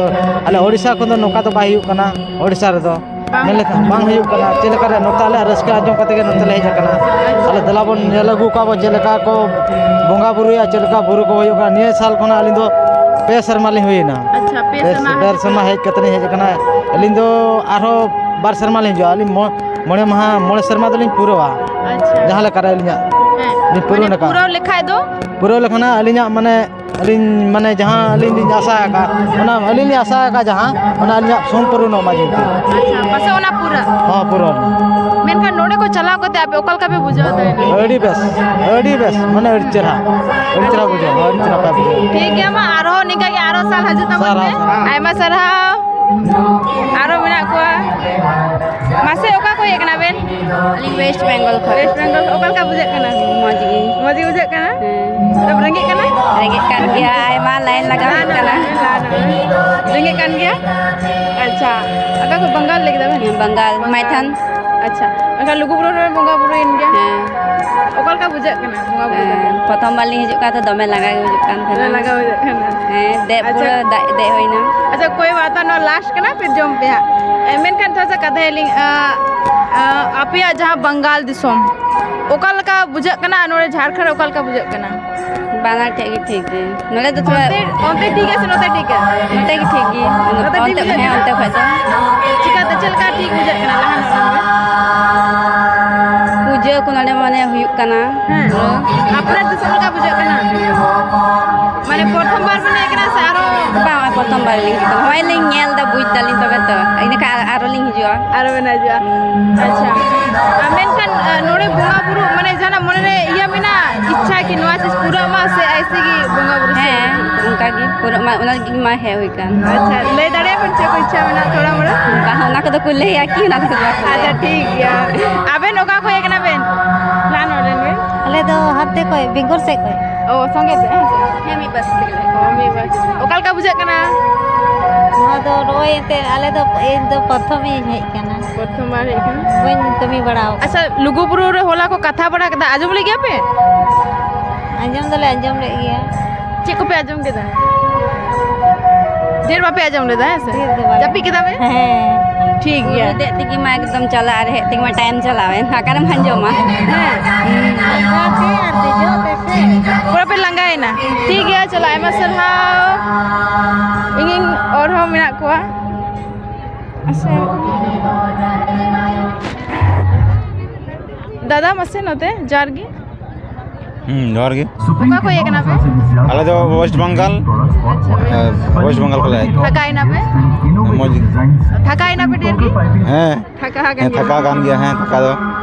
ᱟᱞᱮ ᱳᱰᱤᱥᱟ ᱠᱷᱚᱱ ᱫᱚ ᱱᱚᱝᱠᱟ ᱫᱚ ᱵᱟᱭ ᱦᱩᱭᱩᱜ ᱠᱟᱱᱟ ᱳᱰᱤᱥᱟ ᱨᱮᱫᱚ᱾ ᱵᱟᱝ ᱢᱮᱱ ᱞᱮᱠᱷᱟᱱ ᱵᱟᱝ ᱦᱩᱭᱩᱜ ᱠᱟᱱᱟ᱾ ᱪᱮᱫ ᱞᱮᱠᱟ ᱨᱮ ᱱᱚᱛᱮ ᱟᱞᱮᱭᱟᱜ ᱨᱟᱹᱥᱠᱟᱹ ᱟᱸᱡᱚᱢ ᱠᱟᱛᱮ ᱜᱮ ᱱᱚᱛᱮ ᱞᱮ ᱦᱮᱡ ᱟᱠᱟᱱᱟ᱾ ᱟᱞᱮ ᱫᱮᱞᱟ ᱵᱚᱱ ᱧᱮᱞ ᱟᱹᱜᱩ ᱠᱚᱣᱟ ᱵᱚᱱ ᱪᱮᱫ ᱞᱮᱠᱟ ᱠᱚ ᱵᱚᱸᱜᱟ ᱵᱩᱨᱩᱭᱟ, ᱪᱮᱫ ᱞᱮᱠᱟ ᱵᱩᱨᱩ ᱠᱚ ᱦᱩᱭᱩᱜ ᱠᱟᱱᱟ᱾ ᱱᱤᱭᱟᱹ ᱥᱟᱞ ᱠᱷᱚᱱᱟᱜ ᱟᱹᱞᱤᱧ ᱫᱚ ᱯᱮ ᱥᱮᱨᱢᱟ ᱞᱤᱧ ᱦᱩᱭᱮᱱᱟ᱾ ᱟᱪᱪᱷᱟ, ᱯᱮ ᱯᱮ, ᱥᱮᱨᱢᱟ ᱯᱮ ᱦᱩᱭ ᱥᱮᱨᱢᱟ ᱠᱟᱱᱟ᱾ ᱦᱮᱡ ᱠᱟᱛᱮ ᱞᱤᱧ ᱦᱮᱡ ᱟᱠᱟᱱᱟ᱾ ᱟᱹᱞᱤᱧ ᱫᱚ ᱟᱨᱦᱚᱸ ᱵᱟᱨ ᱥᱮᱨᱢᱟ ᱞᱤᱧ ᱦᱤᱡᱩᱜᱼᱟ᱾ ᱟᱹᱞᱤᱧ ᱢᱚ-, ᱢᱚᱬᱮ ᱢᱟᱦᱟ, ᱢᱚᱬᱮ ᱥᱮᱨᱢᱟ ᱫᱚᱞᱤᱧ ᱯᱩᱨᱟᱹᱣᱟ᱾ ᱟᱪᱪᱷᱟ᱾ ᱡᱟᱦᱟᱸ ᱞᱮᱠᱟ ᱨᱮ ᱟᱹᱞᱤᱧᱟᱜ ᱦᱮᱸ᱾ ᱞᱤᱧ ᱯᱩᱨᱟᱹᱣ ᱢᱟᱱᱮ ᱞᱮᱠᱟ᱾ ᱯᱩᱨᱟᱹᱣ ᱞᱮᱠᱷᱟᱡ ᱫᱚ? ᱯᱩᱨᱟᱹᱣ ᱞᱮᱠᱷᱟᱱ ᱟᱹᱞᱤᱧᱟᱜ ᱢᱟᱱᱮ, ᱟᱹᱞᱤᱧ ᱢᱟᱱᱮ ᱡᱟᱦᱟᱸ ᱟᱹᱞᱤᱧ ᱞᱤᱧ ᱟᱥᱟ ᱟᱠᱟᱫ, ᱚᱱᱟ ᱟᱹᱞᱤᱧ ᱞᱤᱧ ᱟᱥᱟ ᱟᱠᱟᱫ ᱡᱟᱦᱟᱸ, ᱚᱱᱟ ᱟᱹᱞᱤᱧᱟᱜ ᱥᱚᱢᱯᱩᱨᱱᱚᱜ ᱢᱟ ᱡᱮᱦᱮᱛᱩ᱾ ᱟᱪᱪᱷᱟ, ᱯᱟᱥᱮ ᱚᱱᱟ ᱯᱩᱨᱟᱹ? ᱦᱚᱸ, ᱯᱩᱨᱟᱹ᱾ ᱢᱮᱱᱠᱷᱟᱱ ᱱᱚᱰᱮ ᱠᱚ ᱪᱟᱞᱟᱣ ᱠᱟᱛᱮ ᱟᱯᱮ ᱚᱠᱟ ᱞᱮᱠᱟ ᱯᱮ ᱵᱩᱡᱷᱟᱹᱣ ᱮᱫᱟ? ᱟᱹᱰᱤ ᱵᱮᱥ, ᱟᱹᱰᱤ ᱵᱮᱥ, ᱢᱟᱱᱮ ᱟᱹᱰᱤ ᱪᱮᱦᱨᱟ, ᱟᱹᱰᱤ ᱪᱮᱦᱨᱟ ᱵᱩᱡᱷᱟᱹᱜᱼᱟ, ᱟᱹᱰᱤ ᱪᱮᱦᱨᱟ ᱯᱮ ᱵᱩᱡᱷᱟᱹᱣᱟ᱾ ᱴᱷᱤᱠ ᱜᱮᱭᱟ, ᱢᱟ ᱟᱨᱦᱚᱸ ᱱᱤᱝᱠᱟ ᱜᱮ ᱟᱨᱦᱚᱸ ᱥᱟᱞ ᱦᱤᱡᱩᱜ ᱛᱟᱵᱚᱱ ᱥᱟᱨᱦᱟᱣ, ᱯᱮ᱾ ᱥᱟᱨᱦᱟᱣ᱾ ᱟᱭᱢᱟ ᱥᱟᱨᱦᱟᱣ᱾ ᱟᱨᱦᱚᱸ ᱢᱮᱱᱟᱜ ᱠᱚᱣᱟ᱾ ᱢᱟᱥᱮ, ᱚᱠᱟ ᱠᱷᱚᱱ ᱦᱮᱡ ᱠᱟᱱᱟ ᱵᱮᱱ? ᱟᱹᱞᱤᱧ ᱣᱮᱥᱴ ᱵᱮᱝᱜᱚᱞ ᱠᱷᱚᱱ᱾ ᱣᱮᱥᱴ ᱵᱮᱝᱜᱚᱞ, ᱚᱠᱟ ᱞᱮᱠᱟ ᱵᱩᱡᱷᱟᱹᱜ ᱠᱟᱱᱟ? ᱢᱚᱡᱽ ᱜᱮ᱾ ᱢᱚᱡᱽ ᱜᱮ ᱵᱩᱡᱷᱟᱹᱜ ᱠᱟᱱᱟ? ᱦᱮᱸ᱾ ᱛᱚᱵᱮ ᱨᱮᱸᱜᱮᱡ ᱠᱟᱱᱟ? ᱨᱮᱸᱜᱮᱡ ᱠᱟᱱ ᱜᱮᱭᱟ, ᱟᱭᱢᱟ ᱞᱟᱭᱤᱱ ᱞᱟᱜᱟᱣ ᱦᱩᱭᱩᱜ ᱠᱟᱱᱟ᱾ ᱨᱮᱸᱜᱮᱡ ᱠᱟᱱ ᱜᱮᱭᱟ? ᱟᱪᱪᱷᱟ, ᱚᱠᱟ ᱠᱷᱚᱱ, ᱵᱟᱝᱜᱟᱞ ᱞᱟᱹᱭ ᱠᱮᱫᱟ ᱵᱮᱱ? ᱦᱮᱸ, ᱵᱟᱝᱜᱟᱞ, ᱢᱟᱭᱛᱷᱟᱱ᱾ ᱟᱪᱪᱷᱟ, ᱮᱱᱠᱷᱟᱱ ᱞᱩᱜᱩᱵᱩᱨᱩ ᱨᱮ ᱵᱚᱸᱜᱟ ᱵᱩᱨᱩᱭᱮᱱ ᱜᱮᱭᱟ? ᱦᱮᱸ᱾ ᱚᱠᱟ ᱞᱮᱠᱟ ᱵᱩᱡᱷᱟᱹᱜ ᱠᱟᱱᱟ ᱵᱚᱸᱜᱟ ᱵᱩᱨᱩ ᱠᱟᱛᱮ? ᱦᱮᱸ, ᱯᱨᱚᱛᱷᱚᱢ ᱵᱟᱨ ᱞᱤᱧ ᱦᱤᱡᱩᱜ ᱠᱟᱱ ᱛᱟᱦᱮᱸ, ᱫᱚᱢᱮ ᱞᱟᱸᱜᱟ ᱜᱮ ᱵᱩᱡᱷᱟᱹᱜ ᱠᱟᱱ ᱛᱟᱦᱮᱸᱱᱟ᱾ ᱫᱚᱢᱮ ᱞᱟᱸᱜᱟ ᱵᱩᱡᱷᱟᱹᱜ ᱠᱟᱱᱟ᱾ ᱦᱮᱸ, ᱫᱮᱡ ᱟᱪᱪᱷᱟ᱾ ᱯᱩᱨᱟᱹ ᱫᱟᱜ ᱫᱮᱡ ᱦᱩᱭᱱᱟ᱾ ᱟᱪᱪᱷᱟ, ᱠᱳᱭ ᱵᱟᱛ ᱱᱟ, ᱱᱚᱣᱟ ᱞᱟᱥᱴ ᱠᱟᱱᱟ, ᱯᱷᱤᱨ ᱡᱚᱢ ᱯᱮ ᱦᱟᱸᱜ᱾ ᱮ, ᱢᱮᱱᱠᱷᱟᱱ ᱛᱷᱚᱲᱟ ᱥᱟ ᱠᱟᱛᱷᱟᱭᱟᱞᱤᱧ, ᱟ, ᱟ, ᱟᱯᱮᱭᱟᱜ ᱡᱟᱦᱟᱸ ᱵᱟᱝᱜᱟᱞ ᱫᱤᱥᱚᱢ, ᱚᱠᱟ ᱞᱮᱠᱟ ᱵᱩᱡᱷᱟᱹᱜ ᱠᱟᱱᱟ ᱟᱨ ᱱᱚᱰᱮ ᱡᱷᱟᱲᱠᱷᱚᱸᱰ ᱚᱠᱟ ᱞᱮᱠᱟ ᱵᱩᱡᱷᱟᱹᱜ ᱠᱟᱱᱟ? ᱵᱟᱱᱟᱨ ᱴᱷᱮᱡ ᱜᱮ ᱴᱷᱤᱠ ᱜᱮ᱾ ᱱᱚᱰᱮ ᱫᱚ ᱛᱷᱚᱲᱟ ᱚᱱᱛᱮ, ᱚᱱᱛᱮ ᱴᱷᱤᱠ ᱜᱮᱭᱟ ᱥᱮ ᱱᱚᱛᱮ ᱴᱷᱤᱠ ᱜᱮᱭᱟ? ᱱᱚᱛᱮ ᱜᱮ ᱴᱷᱤᱠ ᱜᱮ᱾ ᱱᱚᱛᱮ ᱴᱷᱤᱠ ᱚᱱᱛᱮ, ᱵᱩᱡᱷᱟᱹᱜ ᱦᱮᱸ, ᱠᱟᱱᱟ? ᱚᱱᱛᱮ ᱠᱷᱚᱡ ᱫᱚ᱾ ᱪᱤᱠᱟᱹᱛᱮ, ᱪᱮᱫ ᱞᱮᱠᱟ ᱴᱷᱤᱠ ᱵᱩᱡᱷᱟᱹᱜ ᱠᱟᱱᱟ ᱞᱟᱦᱟ ᱱᱚᱜᱼᱚᱭ? ᱯᱩᱡᱟᱹ ᱠᱚ ᱱᱚᱰᱮ ᱢᱟᱱᱮ ᱦᱩᱭᱩᱜ ᱠᱟᱱᱟ᱾ ᱦᱮᱸ᱾ ᱟᱯᱱᱟᱨ ᱫᱤᱥᱚᱢ ᱞᱮᱠᱟ ᱵᱩᱡᱷᱟᱹᱜ ᱠᱟᱱᱟ? ᱢᱟᱱᱮ ᱯᱨᱚᱛᱷᱚᱢ ᱵᱟᱨ ᱵᱮᱱ ᱦᱮᱡ ᱠᱟᱱᱟ ᱥᱮ ᱟᱨᱚ? ᱵᱟᱝ, ᱱᱚᱜᱼᱚᱭ ᱯᱨᱚᱛᱷᱚᱢ ᱵᱟᱨ ᱞᱤᱧ ᱦᱤᱡᱩᱜ ᱠᱟᱱᱟ᱾ ᱱᱚᱜᱼᱚᱭ ᱞᱤᱧ ᱧᱮᱞ ᱮᱫᱟ, ᱵᱩᱡᱽ ᱫᱟᱞᱤᱧ ᱛᱚᱵᱮ ᱛᱚ᱾ ᱤᱱᱟᱹ ᱠᱷᱟᱱ ᱟᱨ-, ᱟᱨᱚ ᱞᱤᱧ ᱦᱤᱡᱩᱜᱼᱟ᱾ ᱟᱨᱚ ᱵᱮᱱ ᱦᱤᱡᱩᱜᱼᱟ᱾ ᱦᱩᱸ᱾ ᱟᱪᱪᱷᱟ᱾ ᱟᱨ ᱢᱮᱱᱠᱷᱟᱱ, ᱟ, ᱱᱚᱰᱮ ᱵᱚᱸᱜᱟ ᱵᱩᱨᱩ, ᱢᱟᱱᱮ ᱡᱟᱦᱟᱱᱟᱜ ᱢᱚᱱᱮ ᱨᱮ ᱤᱭᱟᱹ ᱢᱮᱱᱟᱜᱼᱟ, ᱤᱪᱪᱷᱟ ᱠᱤ ᱱᱚᱣᱟ ᱪᱤᱡᱽ ᱯᱩᱨᱟᱹᱜ ᱢᱟ ᱥᱮ ᱟᱭᱥᱮ ᱜᱮ ᱵᱚᱸᱜᱟ ᱵᱩᱨᱩ ᱥᱮ? ᱦᱮᱸ, ᱚᱱᱠᱟ ᱜᱮ ᱯᱩᱨᱟᱹᱜ ᱢᱟ, ᱚᱱᱟ ᱞᱟᱹᱜᱤᱫ ᱢᱟ ᱦᱮᱡ ᱦᱩᱭ ᱠᱟᱱ᱾ ᱟᱪᱪᱷᱟ, ᱞᱟᱹᱭ ᱫᱟᱲᱮᱭᱟᱜ ᱵᱮᱱ ᱪᱮᱫ ᱠᱚ ᱤᱪᱪᱷᱟ ᱢᱮᱱᱟᱜᱼᱟ ᱛᱷᱚᱲᱟ ᱢᱚᱲᱟ? ᱵᱟᱝ, ᱚᱱᱟ ᱠᱚᱫᱚ ᱠᱚ ᱞᱟᱹᱭᱟ ᱠᱤ? ᱚᱱᱟ ᱠᱚᱫᱚ ᱵᱟᱠᱚ ᱞᱟᱹᱭᱟ᱾ ᱟᱪᱪᱷᱟ, ᱴᱷᱤᱠ ᱜᱮᱭᱟ᱾ ᱟᱵᱮᱱ ᱚᱠᱟ ᱠᱷᱚᱱ ᱦᱮᱡ ᱠᱟᱱᱟ ᱵᱮᱱ? ᱞᱟᱦᱟ ᱱᱚᱰᱮ ᱵᱮᱱ᱾ ᱟᱞᱮ ᱫᱚ ᱦᱟᱱᱛᱮ ᱠᱷᱚᱡ, ᱵᱮᱝᱜᱚᱞ ᱥᱮᱫ ᱠᱷᱚᱡ᱾ ᱚ, ᱥᱚᱸᱜᱮ ᱛᱮ, ᱦᱮᱸ ᱥᱮ? ᱦᱮᱸ, ᱢᱤᱫ ᱵᱟᱥ ᱛᱮᱜᱮ ᱞᱮ᱾ ᱚ, ᱢᱤᱫ ᱵᱟᱥ᱾ ᱚᱠᱟ ᱞᱮᱠᱟ ᱵᱩᱡᱷᱟᱹᱜ ᱠᱟᱱᱟ? ᱱᱚᱣᱟ ᱫᱚ ᱱᱚᱜᱼᱚᱭ ᱮᱱᱛᱮ ᱟᱞᱮ ᱫᱚ, ᱤᱧ ᱫᱚ ᱯᱨᱚᱛᱷᱚᱢ ᱤᱧ ᱦᱮᱡ ᱠᱟᱱᱟ᱾ ᱯᱨᱚᱛᱷᱚᱢ ᱵᱟᱨ ᱦᱮᱡ ᱠᱟᱱᱟ? ᱵᱟᱹᱧ ᱠᱟᱹᱢᱤ ᱵᱟᱲᱟ ᱟᱠᱟᱫᱟ᱾ ᱟᱪᱪᱷᱟ, ᱞᱩᱜᱩ ᱵᱩᱨᱩ ᱨᱮ ᱦᱚᱞᱟ ᱠᱚ ᱠᱟᱛᱷᱟ ᱵᱟᱲᱟ ᱠᱮᱫᱟ, ᱟᱸᱡᱚᱢ ᱞᱮᱫ ᱜᱮᱭᱟ ᱯᱮ? ᱟᱸᱡᱚᱢ ᱫᱚᱞᱮ ᱟᱸᱡᱚᱢ ᱞᱮᱫ ᱜᱮᱭᱟ᱾ ᱪᱮᱫ ᱠᱚᱯᱮ ᱟᱸᱡᱚᱢ ᱠᱮᱫᱟ? ᱰᱷᱮᱨ ᱵᱟᱯᱮ ᱟᱸᱡᱚᱢ ᱞᱮᱫᱟ, ᱦᱮᱸ ᱥᱮ? ᱰᱷᱮᱨ ᱫᱚ ᱵᱟᱞᱮ ᱡᱟᱹᱯᱤᱫ ᱠᱮᱫᱟ ᱯᱮ? ᱦᱮᱸ᱾ ᱴᱷᱤᱠ ᱜᱮᱭᱟ᱾ ᱫᱮᱡ ᱛᱮᱜᱮ ᱢᱟ ᱮᱠᱫᱚᱢ ᱪᱟᱞᱟᱜ ᱟᱨ ᱦᱮᱡ ᱛᱮᱜᱮ ᱢᱟ time ᱪᱟᱞᱟᱣᱮᱱ᱾ ᱚᱠᱟᱨᱮᱢ ᱟᱸᱡᱚᱢᱟ? ᱦᱮᱸ᱾ ᱯᱩᱨᱟᱹ ᱯᱮ ᱞᱟᱸᱜᱟᱭᱮᱱᱟ᱾ ᱴᱷᱤᱠ ᱜᱮᱭᱟ, ᱪᱚᱞᱚ, ᱟᱭᱢᱟ ᱥᱟᱨᱦᱟᱣ᱾ ᱤᱧᱤᱧ ᱚᱨ ᱦᱚᱸ ᱢᱮᱱᱟᱜ ᱠᱚᱣᱟ᱾ ᱟᱪᱪᱷᱟ᱾ ᱫᱟᱫᱟ, ᱢᱟᱥᱮ ᱱᱚᱛᱮ, ᱡᱚᱦᱟᱨ ᱜᱮ᱾ ᱦᱩᱸ, ᱡᱚᱦᱟᱨ ᱜᱮ᱾ ᱚᱠᱟ ᱠᱷᱚᱡ ᱦᱮᱡ ᱠᱟᱱᱟ ᱯᱮ? ᱟᱞᱮ ᱫᱚ West Bengal, ᱟᱪᱪᱷᱟ᱾ ᱦᱮᱸ, West Bengal ᱠᱷᱚᱱ ᱞᱮ ᱦᱮᱡ ᱠᱟᱱᱟ᱾ ᱛᱷᱟᱠᱟᱭᱮᱱᱟ ᱯᱮ? ᱢᱚᱡᱽ ᱜᱮ᱾ ᱛᱷᱟᱠᱟᱭᱮᱱᱟ ᱯᱮ ᱰᱷᱮᱨ ᱜᱮ? ᱦᱮᱸ᱾ ᱛᱷᱟᱠᱟ ᱟᱠᱟᱱ ᱦᱮᱸ, ᱜᱮᱭᱟ᱾ ᱛᱷᱟᱠᱟ ᱟᱠᱟᱱ ᱜᱮᱭᱟ, ᱦᱮᱸ, ᱛᱷᱟᱠᱟ ᱫᱚ᱾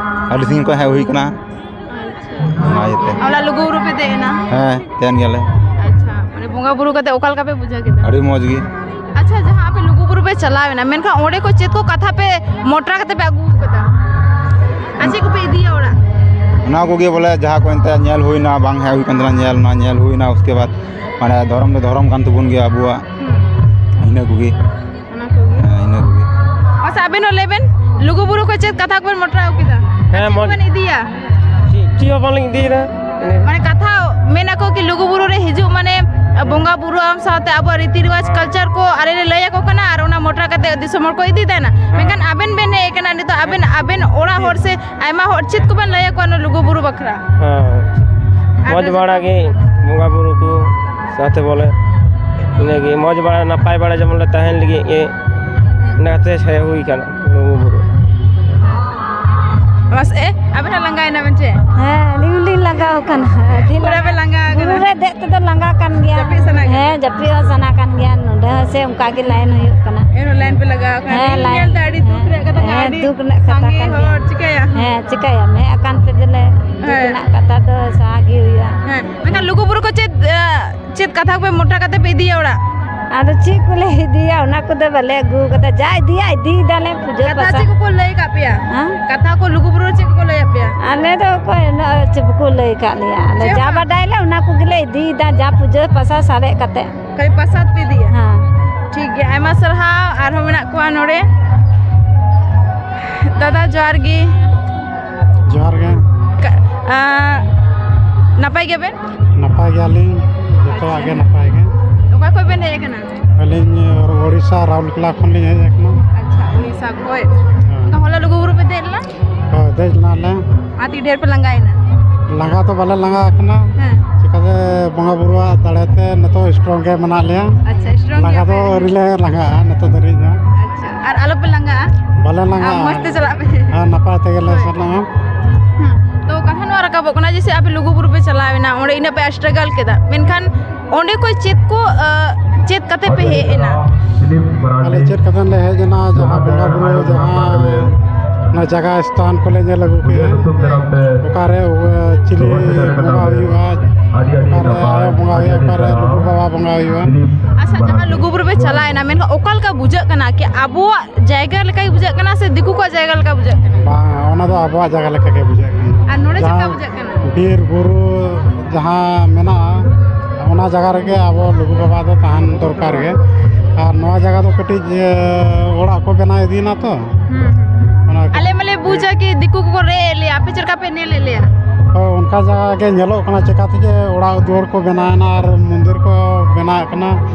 ᱟᱹᱰᱤ ᱥᱟᱺᱜᱤᱧ ᱠᱷᱚᱱ ᱦᱮᱡ ᱦᱩᱭ ᱠᱟᱱᱟ᱾ ᱟᱪᱪᱷᱟ᱾ ᱚᱱᱟ ᱤᱭᱟᱹᱛᱮ᱾ ᱚᱱᱟ ᱞᱩᱜᱩ ᱵᱩᱨᱩ ᱯᱮ ᱫᱮᱡ ᱮᱱᱟ? ᱦᱮᱸ, ᱛᱟᱦᱮᱱ ᱜᱮᱭᱟᱞᱮ᱾ ᱟᱪᱪᱷᱟ, ᱢᱟᱱᱮ ᱵᱚᱸᱜᱟ ᱵᱩᱨᱩ ᱠᱟᱛᱮ ᱚᱠᱟ ᱞᱮᱠᱟ ᱯᱮ ᱵᱩᱡᱷᱟᱹᱣ ᱠᱮᱫᱟ? ᱟᱹᱰᱤ ᱢᱚᱡᱽ ᱜᱮ᱾ ᱟᱪᱪᱷᱟ, ᱡᱟᱦᱟᱸ ᱟᱯᱮ ᱞᱩᱜᱩ ᱵᱩᱨᱩ ᱯᱮ ᱪᱟᱞᱟᱣ ᱮᱱᱟ, ᱢᱮᱱᱠᱷᱟᱱ ᱚᱸᱰᱮ ᱠᱚ ᱪᱮᱫ ᱠᱚ ᱠᱟᱛᱷᱟ ᱯᱮ ᱢᱚᱴᱨᱟ ᱠᱟᱛᱮ ᱯᱮ ᱟᱹᱜᱩ ᱠᱟᱫᱟ? ᱟᱨ ᱪᱮᱫ ᱠᱚᱯᱮ ᱤᱫᱤᱭᱟ ᱚᱲᱟᱜ? ᱚᱱᱟ ᱠᱚᱜᱮ ᱵᱚᱞᱮ, ᱡᱟᱦᱟᱸ ᱠᱚ ᱮᱱᱛᱮ ᱧᱮᱞ ᱦᱩᱭᱱᱟ, ᱵᱟᱝ ᱦᱮᱡ ᱦᱩᱭ ᱠᱟᱱ ᱛᱟᱦᱮᱱᱟ, ᱧᱮᱞ ᱚᱱᱟ ᱧᱮᱞ ᱦᱩᱭᱱᱟ, ᱩᱥᱠᱮ ᱵᱟᱫ ᱢᱟᱱᱮ ᱫᱷᱚᱨᱚᱢ ᱫᱚ ᱫᱷᱚᱨᱚᱢ ᱠᱟᱱ ᱛᱟᱵᱚᱱ ᱜᱮᱭᱟ ᱟᱵᱚᱣᱟᱜ, ᱦᱩᱸ᱾ ᱤᱱᱟᱹ ᱠᱚᱜᱮ᱾ ᱚᱱᱟ ᱠᱚᱜᱮ᱾ ᱦᱮᱸ, ᱤᱱᱟᱹ ᱠᱚᱜᱮ᱾ ᱟᱪᱪᱷᱟ, ᱟᱵᱮᱱ ᱦᱚᱸ ᱞᱟᱹᱭ ᱵᱮᱱ, ᱞᱩᱜᱩ ᱵᱩᱨᱩ ᱠᱷᱚᱱ ᱪᱮᱫ ᱠᱟᱛᱷᱟ ᱠᱚᱵᱮᱱ ᱢᱚᱴᱨᱟ ᱟᱹᱜᱩ ᱠᱮᱫᱟ? ᱦᱮᱸ, ᱪᱮᱫ ᱢᱚᱡᱽ᱾ ᱠᱚᱵᱮᱱ ᱤᱫᱤᱭᱟ? ᱪᱮᱫ, ᱪᱮᱫ ᱦᱚᱸ ᱵᱟᱝᱞᱤᱧ ᱤᱫᱤᱭᱮᱫᱟ᱾ ᱢᱟᱱᱮ ᱠᱟᱛᱷᱟ ᱢᱮᱱ ᱟᱠᱚ ᱠᱤ ᱞᱩᱜᱩ ᱵᱩᱨᱩ ᱨᱮ ᱦᱤᱡᱩᱜ ᱢᱟᱱᱮ ᱵᱚᱸᱜᱟ ᱵᱩᱨᱩ ᱟᱢ ᱥᱟᱶᱛᱮ ᱟᱵᱚᱣᱟᱜ ᱨᱤᱛᱤ ᱨᱮᱣᱟᱡᱽ culture ᱠᱚ ᱟᱞᱮ ᱞᱮ ᱞᱟᱹᱭ ᱟᱠᱚ ᱠᱟᱱᱟ ᱟᱨ ᱚᱱᱟ ᱢᱚᱴᱨᱟ ᱠᱟᱛᱮ ᱫᱤᱥᱚᱢ ᱦᱚᱲ ᱠᱚ ᱤᱫᱤ ᱛᱟᱦᱮᱱᱟ᱾ ᱦᱮᱸ᱾ ᱢᱮᱱᱠᱷᱟᱱ ᱟᱵᱮᱱ ᱵᱮᱱ ᱦᱮᱡ ᱟᱠᱟᱱᱟ ᱱᱤᱛᱚᱜ, ᱟᱵᱮᱱ, ᱟᱵᱮᱱ ᱚᱲᱟᱜ ᱦᱚᱲ ᱥᱮ ᱟᱭᱢᱟ ᱦᱚᱲ ᱪᱮᱫ ᱠᱚᱵᱮᱱ ᱞᱟᱹᱭ ᱟᱠᱚᱣᱟ ᱱᱚᱣᱟ ᱞᱩᱜᱩ ᱵᱩᱨᱩ ᱵᱟᱠᱷᱨᱟ? ᱦᱮᱸ᱾ ᱟᱨ ᱢᱚᱡᱽ ᱵᱟᱲᱟ ᱜᱮ ᱵᱚᱸᱜᱟ ᱵᱩᱨᱩ ᱠᱚ ᱥᱟᱶᱛᱮ ᱵᱚᱞᱮ ᱤᱱᱟᱹᱜᱮ ᱢᱚᱡᱽ ᱵᱟᱲᱟ ᱱᱟᱯᱟᱭ ᱵᱟᱲᱟ ᱡᱮᱢᱚᱱ ᱞᱮ ᱛᱟᱦᱮᱱ ᱞᱟᱹᱜᱤᱫ ᱜᱮ ᱚᱱᱟ ᱠᱷᱟᱹᱛᱤᱨ ᱦᱮᱡ ᱦᱩᱭ ᱠᱟᱱᱟ ᱞᱩᱜᱩ ᱵᱩᱨᱩ᱾ ᱵᱟᱥ, ᱮ, ᱟᱵᱮᱱ ᱦᱚᱸ ᱞᱟᱸᱜᱟᱭᱮᱱᱟ ᱵᱮᱱ ᱪᱮ? ᱦᱮᱸ, ᱟᱹᱞᱤᱧ ᱦᱚᱸᱞᱤᱧ ᱞᱟᱸᱜᱟᱣ ᱠᱟᱱᱟ᱾ ᱟᱹᱰᱤ ᱯᱩᱨᱟᱹ ᱞᱟᱸᱜᱟ᱾ ᱯᱮ ᱞᱟᱸᱜᱟ ᱠᱟᱱᱟ? ᱵᱩᱨᱩ ᱨᱮ ᱫᱮᱡ ᱛᱮᱫᱚ ᱞᱟᱸᱜᱟ ᱠᱟᱱ ᱜᱮᱭᱟ᱾ ᱡᱟᱹᱯᱤᱫ ᱥᱟᱱᱟ ᱠᱟᱱᱟ? ᱦᱮᱸ, ᱡᱟᱹᱯᱤᱫ ᱦᱚᱸ ᱥᱟᱱᱟ ᱠᱟᱱ ᱜᱮᱭᱟ᱾ ᱱᱚᱰᱮ ᱦᱚᱸ ᱥᱮ ᱚᱱᱠᱟ ᱜᱮ line ᱦᱩᱭᱩᱜ ᱠᱟᱱᱟ᱾ ᱮᱱᱦᱚᱸ line ᱯᱮ ᱞᱟᱜᱟᱣ ᱠᱟᱱᱟ᱾ ᱦᱮᱸ, ᱟᱹᱞᱤᱧ ᱞᱤᱧ line᱾ ᱧᱮᱞ ᱮᱫᱟ ᱟᱹᱰᱤ ᱫᱩᱠ ᱦᱮᱸ, ᱨᱮᱭᱟᱜ ᱠᱟᱛᱷᱟ ᱠᱟᱱᱟ, ᱦᱮᱸ, ᱟᱹᱰᱤ ᱫᱩᱠ ᱨᱮᱱᱟᱜ ᱠᱟᱛᱷᱟ ᱥᱟᱸᱜᱮ ᱠᱟᱱ ᱜᱮᱭᱟ᱾ ᱦᱚᱲ, ᱪᱤᱠᱟᱹᱭᱟ? ᱦᱮᱸ, ᱪᱤᱠᱟᱹᱭᱟᱢ? ᱦᱮᱡ ᱟᱠᱟᱱ ᱛᱮ ᱫᱚᱞᱮ ᱫᱩᱠ ᱦᱮᱸ᱾ ᱨᱮᱱᱟᱜ ᱠᱟᱛᱷᱟ ᱫᱚ ᱥᱟᱦᱟ ᱜᱮ ᱦᱩᱭᱩᱜᱼᱟ᱾ ᱦᱮᱸ, ᱢᱮᱱᱠᱷᱟᱱ ᱞᱩᱜᱩ ᱵᱩᱨᱩ ᱠᱚ ᱪᱮᱫ, ᱮ, ᱪᱮᱫ ᱠᱟᱛᱷᱟ ᱠᱚᱯᱮ ᱢᱚᱴᱨᱟ ᱠᱟᱛᱮ ᱯᱮ ᱤᱫᱤᱭᱟ ᱚᱲᱟᱜ? ᱟᱫᱚ ᱪᱮᱫ ᱠᱚᱞᱮ ᱤᱫᱤᱭᱟ, ᱚᱱᱟ ᱠᱚᱫᱚ ᱵᱟᱞᱮ ᱟᱹᱜᱩ ᱠᱟᱫᱟ᱾ ᱡᱟ ᱤᱫᱤᱭᱟ, ᱤᱫᱤᱭ ᱫᱟᱞᱮ ᱯᱩᱡᱟᱹ ᱠᱟᱛᱷᱟ ᱯᱟᱥᱟ᱾ ᱪᱮᱫ ᱠᱚᱠᱚ ᱞᱟᱹᱭ ᱟᱠᱟᱫ ᱯᱮᱭᱟ? ᱦᱮᱸ? ᱠᱟᱛᱷᱟ ᱠᱚ ᱞᱩᱜᱩ ᱵᱩᱨᱩ ᱨᱮ ᱪᱮᱫ ᱠᱚᱠᱚ ᱞᱟᱹᱭ ᱟᱫ ᱯᱮᱭᱟ? ᱟᱞᱮ ᱫᱚ ᱚᱠᱚᱭ ᱩᱱᱟᱹᱜ ᱪᱮᱫ ᱵᱟᱠᱚ ᱞᱟᱹᱭ ᱟᱠᱟᱫ ᱞᱮᱭᱟ᱾ ᱟᱞᱮ ᱪᱮᱫ ᱡᱟ ᱦᱚᱸ ᱵᱟᱝ? ᱵᱟᱰᱟᱭ ᱞᱮ ᱚᱱᱟ ᱠᱚᱜᱮᱞᱮ ᱤᱫᱤᱭᱮᱫᱟ, ᱡᱟ ᱯᱩᱡᱟᱹ ᱯᱟᱥᱟ ᱥᱟᱨᱮᱡ ᱠᱟᱛᱮ᱾ ᱠᱷᱟᱹᱞᱤ ᱯᱨᱚᱥᱟᱫ ᱯᱮ ᱤᱫᱤᱭᱟ? ᱦᱮᱸ᱾ ᱴᱷᱤᱠ ᱜᱮᱭᱟ, ᱟᱭᱢᱟ ᱥᱟᱨᱦᱟᱣ᱾ ᱟᱨᱦᱚᱸ ᱢᱮᱱᱟᱜ ᱠᱚᱣᱟ ᱱᱚᱰᱮ᱾ ᱫᱟᱫᱟ, ᱡᱚᱦᱟᱨ ᱜᱮ᱾ ᱡᱚᱦᱟᱨ ᱜᱮ᱾ ᱠᱟ-, ᱟ, ᱱᱟᱯᱟᱭ ᱜᱮᱭᱟᱵᱮᱱ? ᱱᱟᱯᱟᱭ ᱜᱮᱭᱟᱞᱤᱧ᱾ ᱡᱚᱛᱚᱣᱟᱜ ᱜᱮ ᱱᱟᱯᱟᱭ ᱜᱮ᱾ ᱚᱠᱟ ᱠᱷᱚᱱ ᱵᱮᱱ ᱦᱮᱡ ᱟᱠᱟᱱᱟ? ᱟᱹᱞᱤᱧ ᱳᱲᱤᱥᱥᱟ, ᱨᱟᱣᱩᱨᱠᱮᱞᱟ ᱠᱷᱚᱱ ᱞᱤᱧ ᱦᱮᱡ ᱟᱠᱟᱱᱟ᱾ ᱟᱪᱪᱷᱟ, ᱩᱲᱤᱥᱥᱟ ᱠᱷᱚᱱ᱾ ᱦᱮᱸ᱾ ᱛᱚ, ᱦᱚᱞᱟ ᱞᱩᱜᱩᱵᱩᱨᱩ ᱯᱮ ᱫᱮᱡ ᱞᱮᱱᱟ? ᱦᱳᱭ, ᱫᱮᱡ ᱞᱮᱱᱟᱞᱮ᱾ ᱟᱨ ᱛᱤ ᱰᱷᱮᱨ ᱯᱮ ᱞᱟᱸᱜᱟᱭᱮᱱᱟ? ᱞᱟᱸᱜᱟ ᱫᱚ ᱵᱟᱞᱮ ᱞᱟᱸᱜᱟ ᱟᱠᱟᱱᱟ᱾ ᱦᱮᱸ᱾ ᱪᱤᱠᱟᱹᱛᱮ ᱵᱚᱸᱜᱟ ᱵᱩᱨᱩᱣᱟᱜ ᱫᱟᱲᱮ ᱛᱮ ᱱᱤᱛᱚᱜ strong ᱜᱮ ᱢᱮᱱᱟᱜ ᱞᱮᱭᱟ᱾ ᱟᱪᱪᱷᱟ, strong ᱞᱟᱸᱜᱟ ᱜᱮᱭᱟ ᱫᱚ ᱯᱮ? ᱟᱹᱣᱨᱤ ᱞᱮ ᱞᱟᱸᱜᱟᱜᱼᱟ ᱱᱤᱛᱚᱜ ᱫᱷᱟᱹᱨᱤᱡ ᱫᱚ᱾ ᱟᱪᱪᱷᱟ, ᱟᱨ ᱟᱞᱚᱯᱮ ᱞᱟᱸᱜᱟᱜᱼᱟ᱾ ᱵᱟᱞᱮ ᱞᱟᱸᱜᱟᱜᱼᱟ᱾ ᱟᱨ ᱢᱚᱡᱽ ᱛᱮ ᱪᱟᱞᱟᱜ ᱯᱮ᱾ ᱦᱮᱸ, ᱱᱟᱯᱟᱭ ᱛᱮᱜᱮ ᱞᱮ ᱦᱳᱭ᱾ ᱥᱮᱱᱚᱜᱼᱟ᱾ ᱦᱩᱸ᱾ ᱛᱚ, ᱠᱟᱛᱷᱟ ᱱᱚᱣᱟ ᱨᱟᱠᱟᱵᱚᱜ ᱠᱟᱱᱟ, ᱡᱮᱭᱥᱮ ᱟᱯᱮ ᱞᱩᱜᱩᱵᱩᱨᱩ ᱯᱮ ᱪᱟᱞᱟᱣ ᱮᱱᱟ, ᱚᱸᱰᱮ ᱤᱱᱟᱹᱜ ᱯᱮ struggle ᱠᱮᱫᱟ, ᱢᱮᱱᱠᱷᱟᱱ ᱚᱸᱰᱮ ᱠᱷᱚᱡ ᱪᱮᱫ ᱠᱚ, ᱟ, ᱪᱮᱫ ᱠᱟᱛᱮ ᱯᱮ ᱦᱮᱡ ᱮᱱᱟ? ᱟᱞᱮ ᱪᱮᱫ ᱠᱟᱛᱮ ᱞᱮ ᱦᱮᱡ ᱮᱱᱟ, ᱡᱟᱦᱟᱸ ᱵᱚᱸᱜᱟ ᱵᱩᱨᱩ, ᱡᱟᱦᱟᱸ ᱚᱱᱟ ᱡᱟᱭᱜᱟ ᱥᱛᱷᱟᱱ ᱠᱚᱞᱮ ᱧᱮᱞ ᱟᱹᱜᱩ ᱠᱮᱜᱼᱟ, ᱚᱠᱟᱨᱮ, ᱟ, ᱪᱤᱞᱤ ᱵᱚᱸᱜᱟ ᱦᱩᱭᱩᱜᱼᱟ, ᱚᱠᱟᱨᱮ ᱟᱭᱳ ᱵᱚᱸᱜᱟ ᱦᱩᱭᱩᱜᱼᱟ, ᱚᱠᱟᱨᱮ ᱞᱩᱜᱩ ᱵᱟᱵᱟ ᱵᱚᱸᱜᱟ ᱦᱩᱭᱩᱜᱼᱟ᱾ ᱟᱪᱪᱷᱟ, ᱡᱟᱦᱟᱸ ᱞᱩᱜᱩᱵᱩᱨᱩ ᱯᱮ ᱪᱟᱞᱟᱣ ᱮᱱᱟ, ᱢᱮᱱᱠᱷᱟᱱ ᱚᱠᱟ ᱞᱮᱠᱟ ᱵᱩᱡᱷᱟᱹᱜ ᱠᱟᱱᱟ ᱠᱤ ᱟᱵᱚᱣᱟᱜ ᱡᱟᱭᱜᱟ ᱞᱮᱠᱟ ᱜᱮ ᱵᱩᱡᱷᱟᱹᱜ ᱠᱟᱱᱟ ᱥᱮ ᱫᱤᱠᱩ ᱠᱚᱣᱟᱜ ᱡᱟᱭᱜᱟ ᱞᱮᱠᱟ ᱵᱩᱡᱷᱟᱹᱜ ᱠᱟᱱᱟ? ᱵᱟᱝ, ᱚᱱᱟ ᱫᱚ ᱟᱵᱚᱣᱟᱜ ᱡᱟᱭᱜᱟ ᱞᱮᱠᱟ ᱜᱮ ᱵᱩᱡᱷᱟᱹᱜ ᱠᱟᱱᱟ᱾ ᱟᱨ ᱱᱚᱰᱮ ᱪᱮᱫ ᱞᱮᱠᱟ ᱡᱟᱦᱟᱸ ᱵᱩᱡᱷᱟᱹᱜ ᱠᱟᱱᱟ? ᱵᱤᱨ ᱵᱩᱨᱩ ᱡᱟᱦᱟᱸ ᱢᱮᱱᱟᱜᱼᱟ, ᱚᱱᱟ ᱡᱟᱭᱜᱟ ᱨᱮᱜᱮ ᱟᱵᱚ ᱞᱩᱜᱩ ᱵᱟᱵᱟ ᱫᱚ ᱛᱟᱦᱮᱱ ᱫᱚᱨᱠᱟᱨ ᱜᱮ᱾ ᱟᱨ ᱱᱚᱣᱟ ᱡᱟᱭᱜᱟ ᱫᱚ ᱠᱟᱹᱴᱤᱡ, ᱮ, ᱚᱲᱟᱜ ᱠᱚ ᱵᱮᱱᱟᱣ ᱤᱫᱤᱭᱮᱱᱟ ᱛᱚ᱾ ᱦᱩᱸ, ᱦᱩᱸ᱾ ᱚᱱᱟ ᱟᱞᱮ ᱢᱟᱞᱮ ᱵᱩᱡᱟ ᱠᱤ ᱫᱤᱠᱩ ᱠᱚᱠᱚ ᱨᱮᱡ ᱮᱫ ᱞᱮᱭᱟ, ᱟᱯᱮ ᱪᱮᱫ ᱞᱮᱠᱟ ᱯᱮ ᱧᱮᱞᱮᱫ ᱞᱮᱭᱟ? ᱦᱳᱭ, ᱚᱱᱠᱟ ᱡᱟᱭᱜᱟ ᱜᱮ ᱧᱮᱞᱚᱜ ᱠᱟᱱᱟ, ᱪᱮᱠᱟ ᱛᱮ ᱡᱮ ᱚᱲᱟᱜ ᱫᱩᱣᱟᱹᱨ ᱠᱚ ᱵᱮᱱᱟᱣ ᱮᱱᱟ ᱟᱨ ᱢᱚᱱᱫᱤᱨ ᱠᱚ ᱵᱮᱱᱟᱣ ᱠᱟᱱᱟ,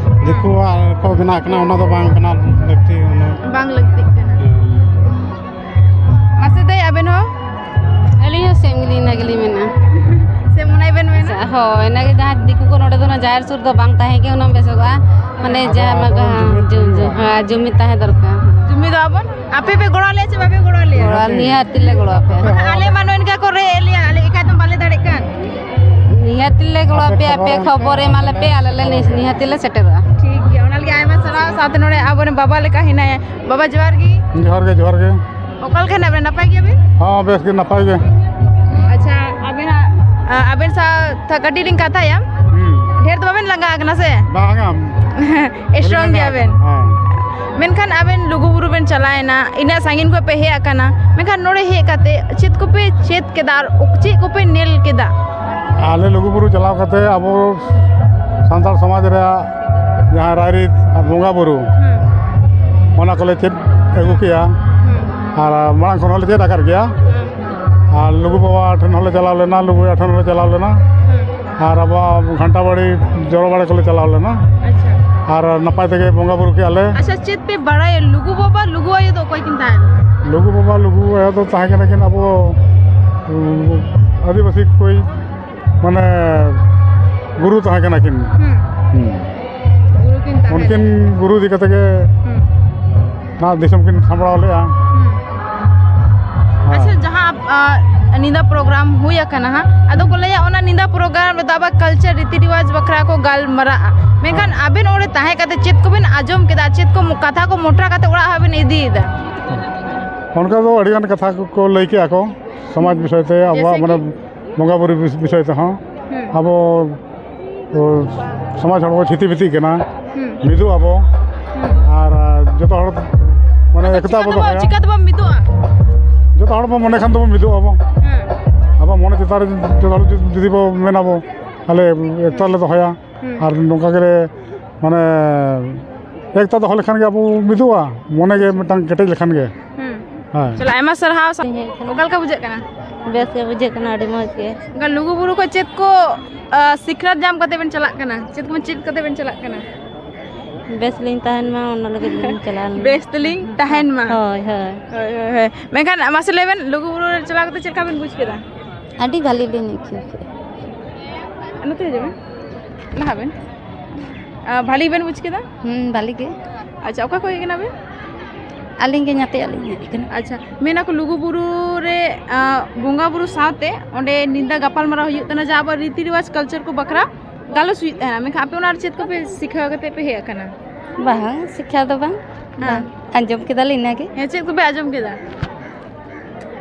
ᱫᱤᱠᱩᱣᱟᱜ ᱠᱚ ᱵᱮᱱᱟᱣ ᱠᱟᱱᱟ, ᱚᱱᱟ ᱫᱚ ᱵᱟᱝ ᱵᱮᱱᱟᱣ ᱞᱟᱹᱠᱛᱤ ᱩᱱᱟᱹᱜ᱾ ᱵᱟᱝ ᱞᱟᱹᱠᱛᱤᱜ ᱠᱟᱱᱟ᱾ ᱦᱮᱸ᱾ ᱢᱟᱥᱮ ᱫᱟᱹᱭ, ᱟᱵᱮᱱ ᱦᱚᱸ? ᱟᱹᱞᱤᱧ ᱦᱚᱸ same ᱜᱮᱞᱤᱧ, ᱤᱱᱟᱹ ᱜᱮᱞᱤᱧ ᱢᱮᱱᱟ᱾ Same ᱚᱱᱟ ᱜᱮᱵᱮᱱ ᱢᱮᱱᱟ? ᱦᱳᱭ, ᱤᱱᱟᱹᱜᱮ ᱡᱟᱦᱟᱸ ᱫᱤᱠᱩ ᱠᱚ ᱱᱚᱰᱮ ᱫᱚ ᱚᱱᱟ ᱡᱟᱦᱮᱨ ᱥᱩᱨ ᱫᱚ ᱵᱟᱝ ᱛᱟᱦᱮᱸ ᱜᱮ ᱦᱩᱱᱟᱹᱝ ᱵᱮᱥᱚᱜᱼᱟ᱾ ᱢᱟᱱᱮ ᱟᱵᱚ ᱡᱟᱦᱟᱸ ᱟᱵᱚ ᱢᱟᱜᱟ ᱡᱩᱢᱤᱫ ᱡᱩ-, ᱡᱩ-, ᱦᱩᱭᱩᱜᱼᱟ᱾ ᱦᱮᱸ, ᱡᱩᱢᱤᱫ ᱛᱟᱦᱮᱸ ᱫᱚᱨᱠᱟᱨ᱾ ᱡᱩᱢᱤᱫᱚᱜ ᱟᱵᱚᱱ? ᱟᱯᱮ ᱯᱮ ᱜᱚᱲᱚ ᱟᱞᱮᱭᱟ ᱪᱮ ᱵᱟᱯᱮ ᱜᱚᱲᱚ ᱟᱞᱮᱭᱟ? ᱜᱚᱲᱚ, ᱱᱤᱦᱟᱹᱛᱤ ᱞᱮ ᱜᱚᱲᱚ ᱟᱯᱮᱭᱟ᱾ ᱟᱞᱮ ᱢᱟ ᱱᱚᱜᱼᱚᱭ ᱱᱚᱝᱠᱟ ᱠᱚ ᱨᱮᱡ ᱮᱫ ᱞᱮᱭᱟ, ᱟᱞᱮ ᱮᱠᱟᱭ ᱛᱮ ᱵᱟᱞᱮ ᱫᱟᱲᱮᱜ ᱠᱟᱱ᱾ ᱱᱤᱦᱟᱹᱛᱤ ᱞᱮ ᱜᱚᱲᱚ ᱟᱯᱮ ᱟᱯᱮᱭᱟ, ᱟᱯᱮ ᱠᱷᱚᱵᱚᱨ ᱠᱷᱚᱵᱚᱨ ᱮᱢ ᱮᱢᱟ ᱞᱮᱯᱮ, ᱟᱞᱮ ᱞᱮ ᱱᱤᱥ-, ᱱᱤᱦᱟᱹᱛᱤ ᱞᱮ ᱥᱮᱴᱮᱨᱚᱜᱼᱟ᱾ ᱴᱷᱤᱠ ᱜᱮᱭᱟ, ᱚᱱᱟ ᱞᱟᱹᱜᱤᱫ ᱟᱭᱢᱟ ᱥᱟᱨᱦᱟᱣ᱾ ᱥᱟᱶᱛᱮ ᱱᱚᱰᱮ ᱟᱵᱚᱨᱮᱱ ᱵᱟᱵᱟ ᱞᱮᱠᱟ ᱦᱮᱱᱟᱭᱟ᱾ ᱵᱟᱵᱟ, ᱡᱚᱦᱟᱨ ᱜᱮ᱾ ᱡᱚᱦᱟᱨ ᱜᱮ, ᱡᱚᱦᱟᱨ ᱜᱮ᱾ ᱚᱠᱟ ᱞᱮᱠᱟ ᱦᱮᱱᱟᱜ ᱵᱮᱱᱟ? ᱱᱟᱯᱟᱭ ᱜᱮᱭᱟ ᱵᱮᱱ? ᱦᱚᱸ, ᱵᱮᱥ ᱜᱮ, ᱱᱟᱯᱟᱭ ᱜᱮ᱾ ᱟᱪᱪᱷᱟ, ᱟᱵᱮᱱᱟᱜ, ᱟ, ᱟᱵᱮᱱ ᱥᱟᱶ ᱛᱷᱟ-, ᱠᱟᱹᱴᱤᱡ ᱞᱤᱧ ᱠᱟᱛᱷᱟᱭᱟ᱾ ᱦᱩᱸ᱾ ᱰᱷᱮᱨ ᱫᱚ ᱵᱟᱵᱮᱱ ᱞᱟᱸᱜᱟ ᱟᱠᱟᱱᱟ ᱥᱮ? ᱵᱟᱝᱟ᱾ Strong ᱜᱮᱭᱟ ᱵᱮᱱ? ᱦᱮᱸ᱾ ᱢᱮᱱᱠᱷᱟᱱ ᱟᱵᱮᱱ ᱞᱩᱜᱩᱵᱩᱨᱩ ᱵᱮᱱ ᱪᱟᱞᱟᱣᱮᱱᱟ, ᱤᱱᱟᱹᱜ ᱥᱟᱺᱜᱤᱧ ᱠᱷᱚᱱ ᱯᱮ ᱦᱮᱡ ᱟᱠᱟᱱᱟ, ᱢᱮᱱᱠᱷᱟᱱ ᱱᱚᱰᱮ ᱦᱮᱡ ᱠᱟᱛᱮ ᱪᱮᱫ ᱠᱚᱯᱮ ᱪᱮᱫ ᱠᱮᱫᱟ ᱟᱨ ᱪᱮᱫ ᱠᱚᱯᱮ ᱧᱮᱞ ᱠᱮᱫᱟ? ᱟᱞᱮ ᱞᱩᱜᱩᱵᱩᱨᱩ ᱪᱟᱞᱟᱣ ᱠᱟᱛᱮ ᱟᱵᱚ ᱥᱟᱱᱛᱟᱲ ᱥᱚᱢᱟᱡᱽ ᱨᱮᱭᱟᱜ ᱡᱟᱦᱟᱸ ᱨᱟᱭᱨᱤᱛ ᱟᱨ ᱵᱚᱸᱜᱟ ᱵᱩᱨᱩ, ᱦᱩᱸ᱾ ᱚᱱᱟ ᱠᱚᱞᱮ ᱪᱮᱫ ᱟᱹᱜᱩ ᱠᱮᱜᱼᱟ᱾ ᱦᱩᱸ᱾ ᱟᱨ ᱢᱟᱲᱟᱝ ᱠᱷᱚᱱ ᱦᱚᱸᱞᱮ ᱪᱮᱫ ᱟᱠᱟᱫ ᱜᱮᱭᱟ᱾ ᱦᱩᱸ᱾ ᱟᱨ ᱞᱩᱜᱩ ᱵᱟᱵᱟ ᱴᱷᱮᱱ ᱦᱚᱸᱞᱮ ᱪᱟᱞᱟᱣ ᱞᱮᱱᱟ, ᱞᱩᱜᱩ ᱟᱭᱳ ᱴᱷᱮᱱ ᱦᱚᱸᱞᱮ ᱪᱟᱞᱟᱣ ᱞᱮᱱᱟ᱾ ᱦᱩᱸ᱾ ᱟᱨ ᱟᱵᱚᱣᱟᱜ ᱜᱷᱟᱱᱴᱟ ᱵᱟᱲᱤ ᱡᱚᱲᱚ ᱵᱟᱲᱟ ᱠᱚᱞᱮ ᱪᱟᱞᱟᱣ ᱞᱮᱱᱟ᱾ ᱟᱪᱪᱷᱟ᱾ ᱟᱨ ᱱᱟᱯᱟᱭ ᱛᱮᱜᱮ ᱵᱚᱸᱜᱟ ᱵᱩᱨᱩ ᱠᱮᱜᱼᱟ ᱞᱮ᱾ ᱟᱪᱪᱷᱟ, ᱪᱮᱫ ᱯᱮ ᱵᱟᱲᱟᱭᱟ? ᱞᱩᱜᱩ ᱵᱟᱵᱟ, ᱞᱩᱜᱩ ᱟᱭᱳ ᱫᱚ ᱚᱠᱚᱭ ᱠᱤᱱ ᱛᱟᱦᱮᱸ ᱞᱮᱱᱟ? ᱞᱩᱜᱩ ᱵᱟᱵᱟ, ᱞᱩᱜᱩ ᱟᱭᱳ ᱫᱚ ᱛᱟᱦᱮᱸ ᱠᱟᱱᱟ ᱠᱤᱱ ᱟᱵᱚ, ᱩᱸ, ᱟᱹᱫᱤᱵᱟᱹᱥᱤ ᱠᱚᱭ, ᱢᱟᱱᱮ, ᱜᱩᱨᱩ ᱛᱟᱦᱮᱸ ᱠᱟᱱᱟ ᱠᱤᱱ᱾ ᱦᱩᱸ᱾ ᱦᱩᱸ᱾ ᱜᱩᱨᱩ ᱠᱤᱱ ᱛᱟᱦᱮᱸ ᱩᱱᱠᱤᱱ ᱞᱮᱱᱟ᱾ ᱜᱩᱨᱩ ᱤᱫᱤ ᱠᱟᱛᱮ ᱜᱮ ᱦᱩᱸ᱾ ᱱᱚᱣᱟ ᱫᱤᱥᱚᱢ ᱠᱤᱱ ᱥᱟᱢᱵᱲᱟᱣ ᱞᱮᱜᱼᱟ᱾ ᱦᱩᱸ᱾ ᱦᱮᱸ᱾ ᱟᱪᱪᱷᱟ, ᱡᱟᱦᱟᱸ, ᱟ, ᱧᱤᱫᱟᱹ ᱯᱨᱳᱜᱨᱟᱢ ᱦᱩᱭ ᱟᱠᱟᱱᱟ ᱦᱟᱸᱜ, ᱟᱫᱚ ᱠᱚ ᱞᱟᱹᱭᱟ ᱚᱱᱟ ᱧᱤᱫᱟᱹ ᱯᱨᱳᱜᱨᱟᱢ ᱨᱮᱫᱚ ᱟᱵᱚᱣᱟᱜ ᱠᱟᱞᱪᱟᱨ, ᱨᱤᱛᱤ ᱨᱮᱣᱟᱡᱽ ᱵᱟᱠᱷᱨᱟ ᱠᱚ ᱜᱟᱞᱢᱟᱨᱟᱜᱼᱟ, ᱢᱮᱱᱠᱷᱟᱱ ᱦᱮᱸ᱾ ᱟᱵᱮᱱ ᱚᱸᱰᱮ ᱛᱟᱦᱮᱸ ᱠᱟᱛᱮ ᱪᱮᱫ ᱠᱚᱵᱮᱱ ᱟᱸᱡᱚᱢ ᱠᱮᱫᱟ, ᱪᱮᱫ ᱠᱚ ᱢᱚ-, ᱠᱟᱛᱷᱟ ᱠᱚ ᱢᱚᱴᱨᱟ ᱠᱟᱛᱮ ᱚᱲᱟᱜ ᱦᱟᱸᱜ ᱵᱮᱱ ᱤᱫᱤᱭᱮᱫᱟ? ᱚᱱᱠᱟ ᱫᱚ ᱟᱹᱰᱤ ᱜᱟᱱ ᱠᱟᱛᱷᱟ ᱠᱚ, ᱠᱚ ᱞᱟᱹᱭ ᱠᱮᱜᱼᱟ ᱠᱚ ᱥᱚᱢᱟᱡᱽ ᱵᱤᱥᱚᱭ ᱛᱮ, ᱟᱵᱚᱣᱟᱜ ᱡᱮᱭᱥᱮ ᱢᱟᱱᱮ ᱠᱤ? ᱵᱚᱸᱜᱟ ᱵᱩᱨᱩ ᱵᱤᱥ-, ᱵᱤᱥᱚᱭ ᱛᱮᱦᱚᱸ᱾ ᱦᱩᱸ᱾ ᱟᱵᱚ ᱛᱚ ᱥᱚᱢᱟᱡᱽ ᱦᱚᱲ ᱵᱚ ᱪᱷᱤᱛᱤ ᱵᱤᱛᱤᱜ ᱠᱟᱱᱟ, ᱦᱩᱸ᱾ ᱢᱤᱫᱚᱜ ᱟᱵᱚ᱾ ᱦᱩᱸ᱾ ᱟᱨ, ᱟᱨ ᱡᱚᱛᱚ ᱦᱚᱲ ᱢᱟᱱᱮ ᱟᱫᱚ ᱮᱠᱛᱟ ᱪᱤᱠᱟ ᱵᱚ ᱛᱮᱵᱚ, ᱫᱚᱦᱚᱭᱟ᱾ ᱪᱤᱠᱟ ᱛᱮᱵᱚ ᱢᱤᱫᱚᱜᱼᱟ? ᱡᱚᱛᱚ ᱦᱚᱲ ᱵᱚ ᱢᱚᱱᱮ ᱠᱷᱟᱱ ᱫᱚᱵᱚ ᱢᱤᱫᱚᱜ ᱟᱵᱚ᱾ ᱦᱮᱸ᱾ ᱟᱵᱚ ᱢᱚᱱᱮ ᱪᱮᱛᱟᱱ ᱨᱮ ᱡᱚᱛᱚ ᱦᱚᱲ ᱡᱩᱫᱤ, ᱡᱩᱫᱤ ᱵᱚ ᱢᱮᱱᱟᱵᱚ, ᱟᱞᱮ ᱮᱠᱛᱟ ᱞᱮ ᱫᱚᱦᱚᱭᱟ᱾ ᱦᱩᱸ᱾ ᱟᱨ ᱱᱚᱝᱠᱟ ᱜᱮᱞᱮ ᱢᱟᱱᱮ ᱮᱠᱛᱟ ᱫᱚᱦᱚ ᱞᱮᱠᱷᱟᱱ ᱜᱮ ᱟᱵᱚ ᱢᱤᱫᱚᱜᱼᱟ, ᱢᱚᱱᱮ ᱜᱮ ᱢᱤᱫᱴᱟᱝ ᱠᱮᱴᱮᱡ ᱞᱮᱠᱷᱟᱱ ᱜᱮ᱾ ᱦᱩᱸ᱾ ᱦᱮᱸ᱾ ᱪᱚᱞᱚ, ᱟᱭᱢᱟ ᱥᱟᱨᱦᱟᱣ᱾ ᱦᱮᱡ ᱠᱟᱱᱟ᱾ ᱚᱠᱟ ᱞᱮᱠᱟ ᱵᱩᱡᱷᱟᱹᱜ ᱠᱟᱱᱟ? ᱵᱮᱥ ᱜᱮ ᱵᱩᱡᱷᱟᱹᱜ ᱠᱟᱱᱟ, ᱟᱹᱰᱤ ᱢᱚᱡᱽ ᱜᱮ᱾ ᱚᱱᱠᱟ ᱞᱩᱜᱩ ᱵᱩᱨᱩ ᱠᱷᱚᱱ ᱪᱮᱫ ᱠᱚ, ᱟ, ᱥᱤᱠᱷᱱᱟᱹᱛ ᱧᱟᱢ ᱠᱟᱛᱮ ᱵᱮᱱ ᱪᱟᱞᱟᱜ ᱠᱟᱱᱟ? ᱪᱮᱫ ᱠᱚ ᱪᱮᱫ ᱠᱟᱛᱮ ᱵᱮᱱ ᱪᱟᱞᱟᱜ ᱠᱟᱱᱟ? ᱵᱮᱥ ᱞᱤᱧ ᱛᱟᱦᱮᱱ ᱢᱟ, ᱚᱱᱟ ᱞᱟᱹᱜᱤᱫ ᱞᱤᱧ ᱪᱟᱞᱟᱣ ᱞᱮᱱᱟ᱾ ᱵᱮᱥ ᱛᱮᱞᱤᱧ ᱛᱟᱦᱮᱱ ᱢᱟ᱾ ᱦᱳᱭ, ᱦᱳᱭ᱾ ᱦᱳᱭ, ᱦᱳᱭ, ᱦᱳᱭ᱾ ᱢᱮᱱᱠᱷᱟᱱ ᱢᱟᱥᱮ ᱞᱟᱹᱭ ᱵᱮᱱ, ᱞᱩᱜᱩ ᱵᱩᱨᱩ ᱨᱮ ᱪᱟᱞᱟᱣ ᱠᱟᱛᱮ ᱪᱮᱫ ᱞᱮᱠᱟ ᱵᱮᱱ ᱵᱩᱡᱽ ᱠᱮᱫᱟ? ᱟᱹᱰᱤ ᱵᱷᱟᱞᱮ ᱞᱤᱧ ᱟᱹᱭᱠᱟᱹᱣ ᱠᱮᱫᱟ᱾ ᱱᱚᱛᱮ ᱦᱤᱡᱩᱜ ᱵᱮᱱ, ᱞᱟᱦᱟ ᱵᱮᱱ᱾ ᱟ, ᱵᱷᱟᱞᱮ ᱵᱮᱱ ᱵᱩᱡᱽ ᱠᱮᱫᱟ? ᱦᱩᱸ, ᱵᱷᱟᱞᱮ ᱜᱮ᱾ ᱟᱪᱪᱷᱟ, ᱚᱠᱟ ᱠᱷᱚᱱ ᱦᱮᱡ ᱠᱟᱱᱟ ᱵᱮᱱ? ᱟᱹᱞᱤᱧ ᱜᱮ ᱧᱟᱛᱮ ᱟᱹᱞᱤᱧ ᱦᱮᱡ ᱠᱟᱱᱟ᱾ ᱟᱪᱪᱷᱟ, ᱢᱮᱱᱟ ᱠᱚ ᱞᱩᱜᱩ ᱵᱩᱨᱩ ᱨᱮ, ᱟ, ᱵᱚᱸᱜᱟ ᱵᱩᱨᱩ ᱥᱟᱶᱛᱮ ᱚᱸᱰᱮ ᱧᱤᱫᱟᱹ ᱜᱟᱯᱟᱞ ᱢᱟᱨᱟᱣ ᱦᱩᱭᱩᱜ ᱛᱟᱦᱮᱱᱟ, ᱡᱟᱦᱟᱸ ᱟᱵᱚᱣᱟᱜ ᱨᱤᱛᱤ ᱨᱮᱣᱟᱡᱽ ᱠᱟᱞᱪᱟᱨ ᱠᱚ ᱵᱟᱠᱷᱨᱟ ᱜᱟᱞᱚᱪ ᱦᱩᱭᱩᱜ ᱛᱟᱦᱮᱱᱟ, ᱢᱮᱱᱠᱷᱟᱱ ᱟᱯᱮ ᱚᱱᱟ ᱨᱮ ᱪᱮᱫ ᱠᱚᱯᱮ ᱥᱤᱠᱷᱟᱹᱣ ᱠᱟᱛᱮ ᱯᱮ ᱦᱮᱡ ᱟᱠᱟᱱᱟ? ᱵᱟᱝ, ᱥᱤᱠᱠᱷᱟ ᱫᱚ ᱵᱟᱝ᱾ ᱦᱮᱸ᱾ ᱵᱟᱝ᱾ ᱟᱸᱡᱚᱢ ᱠᱮᱫᱟᱞᱮ ᱤᱱᱟᱹᱜᱮ᱾ ᱦᱮᱸ, ᱪᱮᱫ ᱠᱚᱯᱮ ᱟᱸᱡᱚᱢ ᱠᱮᱫᱟ?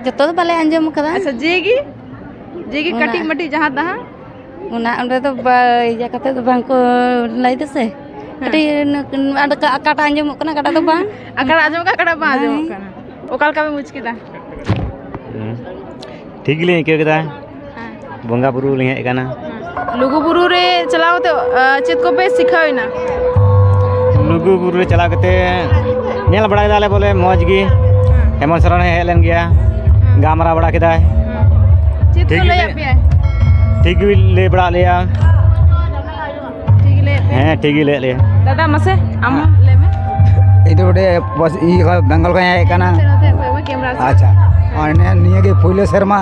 ᱡᱚᱛᱚ ᱫᱚ ᱵᱟᱞᱮ ᱟᱸᱡᱚᱢ ᱠᱟᱫᱟ᱾ ᱟᱪᱪᱷᱟ, ᱡᱮ ᱜᱮ, ᱡᱮ ᱜᱮ ᱚᱱᱟ ᱠᱟᱹᱴᱤᱡ ᱢᱟᱹᱴᱤᱡ ᱡᱟᱦᱟᱸ ᱛᱟᱦᱟᱸ? ᱚᱱᱟ ᱚᱸᱰᱮ ᱫᱚ ᱵᱟ-, ᱤᱭᱟᱹ ᱠᱟᱛᱮ ᱫᱚ ᱵᱟᱝ ᱠᱚ ᱞᱟᱹᱭ ᱫᱟ ᱥᱮ᱾ ᱦᱮᱸ᱾ ᱠᱟᱹᱴᱤᱡ ᱚᱱᱟ, ᱚᱠᱟᱴᱟᱜ ᱟᱸᱡᱚᱢᱚᱜ ᱠᱟᱱᱟ, ᱚᱠᱟᱴᱟᱜ ᱫᱚ ᱵᱟᱝ᱾ ᱚᱠᱟᱴᱟᱜ ᱟᱸᱡᱚᱢᱚᱜ ᱠᱟᱱᱟ, ᱚᱠᱟᱴᱟᱜ ᱵᱟᱝ ᱟᱸᱡᱚᱢᱚᱜ ᱦᱮᱸ᱾ ᱠᱟᱱᱟ᱾ ᱚᱠᱟ ᱞᱮᱠᱟ ᱯᱮ ᱵᱩᱡᱽ ᱠᱮᱫᱟ? ᱦᱩᱸ᱾ ᱴᱷᱤᱠ ᱜᱮᱞᱤᱧ ᱟᱹᱭᱠᱟᱹᱣ ᱠᱮᱫᱟ᱾ ᱦᱮᱸ᱾ ᱵᱚᱸᱜᱟ ᱵᱩᱨᱩ ᱞᱤᱧ ᱦᱮᱡ ᱟᱠᱟᱱᱟ᱾ ᱦᱮᱸ᱾ ᱞᱩᱜᱩ ᱵᱩᱨᱩ ᱨᱮ ᱪᱟᱞᱟᱣ ᱠᱟᱛᱮ, ᱟ, ᱪᱮᱫ ᱠᱚᱯᱮ ᱥᱤᱠᱷᱟᱹᱣ ᱮᱱᱟ? ᱞᱩᱜᱩ ᱵᱩᱨᱩ ᱨᱮ ᱪᱟᱞᱟᱣ ᱠᱟᱛᱮ ᱧᱮᱞ ᱵᱟᱲᱟ ᱠᱮᱫᱟᱞᱮ ᱵᱚᱞᱮ ᱢᱚᱡᱽ ᱜᱮ᱾ ᱦᱮᱸ᱾ ᱦᱮᱢᱚᱱᱛ ᱥᱚᱨᱮᱱ ᱦᱚᱸ ᱦᱮᱡ ᱞᱮᱱ ᱜᱮᱭᱟ᱾ ᱦᱮᱸ᱾ ᱜᱟᱞᱢᱟᱨᱟᱣ ᱵᱟᱲᱟ ᱠᱮᱫᱟᱭ᱾ ᱦᱮᱸ᱾ ᱪᱮᱫ ᱴᱷᱤᱠ ᱠᱚ ᱜᱮ᱾ ᱞᱟᱹᱭᱟᱫ ᱯᱮᱭᱟᱭ? ᱴᱷᱤᱠ ᱜᱮ ᱞᱟᱹᱭ ᱵᱟᱲᱟ ᱞᱮᱭᱟ᱾ ᱴᱷᱤᱠ ᱞᱟᱹᱭ ᱯᱮ᱾ ᱦᱮᱸ, ᱴᱷᱤᱠ ᱜᱮ ᱞᱟᱹᱭ ᱞᱮᱭᱟ᱾ ᱫᱟᱫᱟ, ᱢᱟᱥᱮ ᱟᱢ ᱦᱚᱸ ᱞᱟᱹᱭ ᱢᱮ᱾ ᱤᱧ ᱫᱚ ᱱᱚᱰᱮ ᱵᱟᱥ ᱤᱭᱟᱹ ᱠᱷᱚᱱ, ᱵᱮᱝᱜᱚᱞ ᱠᱷᱚᱱ ᱦᱮᱡ ᱟᱠᱟᱱᱟ᱾ ᱱᱚᱛᱮ, ᱱᱚᱛᱮ ᱠᱷᱚᱱ ᱠᱮᱢᱨᱟ ᱥᱮᱫ᱾ ᱟᱪᱪᱷᱟ, ᱟᱨ ᱱᱤᱭᱟᱹ, ᱱᱤᱭᱟᱹ ᱜᱮ ᱯᱳᱭᱞᱳ ᱥᱮᱨᱢᱟ᱾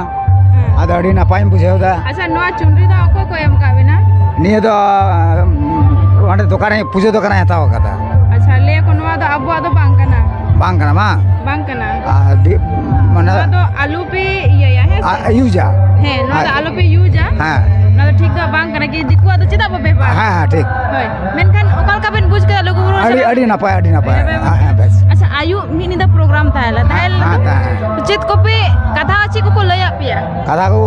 ᱦᱮᱸ᱾ ᱟᱫᱚ ᱟᱹᱰᱤ ᱱᱟᱯᱟᱭᱤᱧ ᱵᱩᱡᱷᱟᱹᱣ ᱮᱫᱟ᱾ ᱟᱪᱪᱷᱟ, ᱱᱚᱣᱟ ᱪᱩᱱᱨᱤ ᱫᱚ ᱚᱠᱚᱭ ᱠᱚ ᱮᱢ ᱟᱠᱟᱫ ᱵᱮᱱᱟ? ᱱᱤᱭᱟᱹ ᱫᱚ ᱚᱸᱰᱮ ᱫᱚᱠᱟᱱ ᱨᱮ, ᱯᱩᱡᱟᱹ ᱫᱚᱠᱟᱱ ᱨᱮ ᱦᱟᱛᱟᱣ ᱟᱠᱟᱫᱟ᱾ ᱟᱪᱪᱷᱟ, ᱞᱟᱹᱭ ᱟᱠᱚ ᱱᱚᱣᱟ ᱫᱚ ᱟᱵᱚᱣᱟᱜ ᱫᱚ ᱵᱟᱝ ᱠᱟᱱᱟ᱾ ᱵᱟᱝ ᱠᱟᱱᱟ, ᱵᱟᱝ? ᱵᱟᱝ ᱠᱟᱱᱟ᱾ ᱟᱨ ᱫᱤ-, ᱢᱟᱱᱮ ᱱᱚᱣᱟ ᱫᱚ ᱟᱞᱚ ᱯᱮ ᱤᱭᱟᱹᱭᱟ, ᱦᱮᱸ ᱥᱮ? ᱟ-, ᱤᱭᱩᱡᱟ᱾ ᱦᱮᱸ, ᱱᱚᱣᱟ ᱫᱚ ᱟᱨ ᱟᱞᱚ ᱯᱮ ᱤᱭᱩᱡᱟ᱾ ᱦᱮᱸ᱾ ᱱᱚᱣᱟ ᱫᱚ ᱴᱷᱤᱠ ᱫᱚ ᱵᱟᱝ ᱠᱟᱱᱟ, ᱠᱤ ᱫᱤᱠᱩᱣᱟᱜ ᱫᱚ ᱪᱮᱫᱟᱜ ᱵᱚ ᱵᱮᱵᱚᱦᱟᱨᱟ? ᱦᱮᱸ, ᱦᱮᱸ, ᱴᱷᱤᱠ᱾ ᱦᱳᱭ, ᱢᱮᱱᱠᱷᱟᱱ ᱚᱠᱟ ᱞᱮᱠᱟ ᱵᱮᱱ ᱵᱩᱡᱽ ᱠᱮᱫᱟ ᱞᱩᱜᱩ ᱵᱩᱨᱩ ᱟᱹᱰᱤ, ᱪᱟᱞᱟᱣ? ᱟᱹᱰᱤ ᱱᱟᱯᱟᱭ, ᱟᱹᱰᱤ ᱱᱟᱯᱟᱭ᱾ ᱦᱮᱸ, ᱦᱮᱸ, ᱵᱮᱥ᱾ ᱟᱪᱪᱷᱟ, ᱟᱭᱩᱵ ᱢᱤᱫ ᱧᱤᱫᱟᱹ ᱯᱨᱳᱜᱨᱟᱢ ᱛᱟᱦᱮᱸ ᱞᱮᱱᱟ, ᱛᱟᱦᱮᱸ ᱞᱮᱱᱟ ᱛᱚ? ᱦᱮᱸ, ᱦᱮᱸ᱾ ᱪᱮᱫ ᱠᱚᱯᱮ ᱠᱟᱛᱷᱟ, ᱪᱮᱫ ᱠᱚᱠᱚ ᱞᱟᱹᱭᱟᱫ ᱯᱮᱭᱟ? ᱠᱟᱛᱷᱟ ᱠᱚ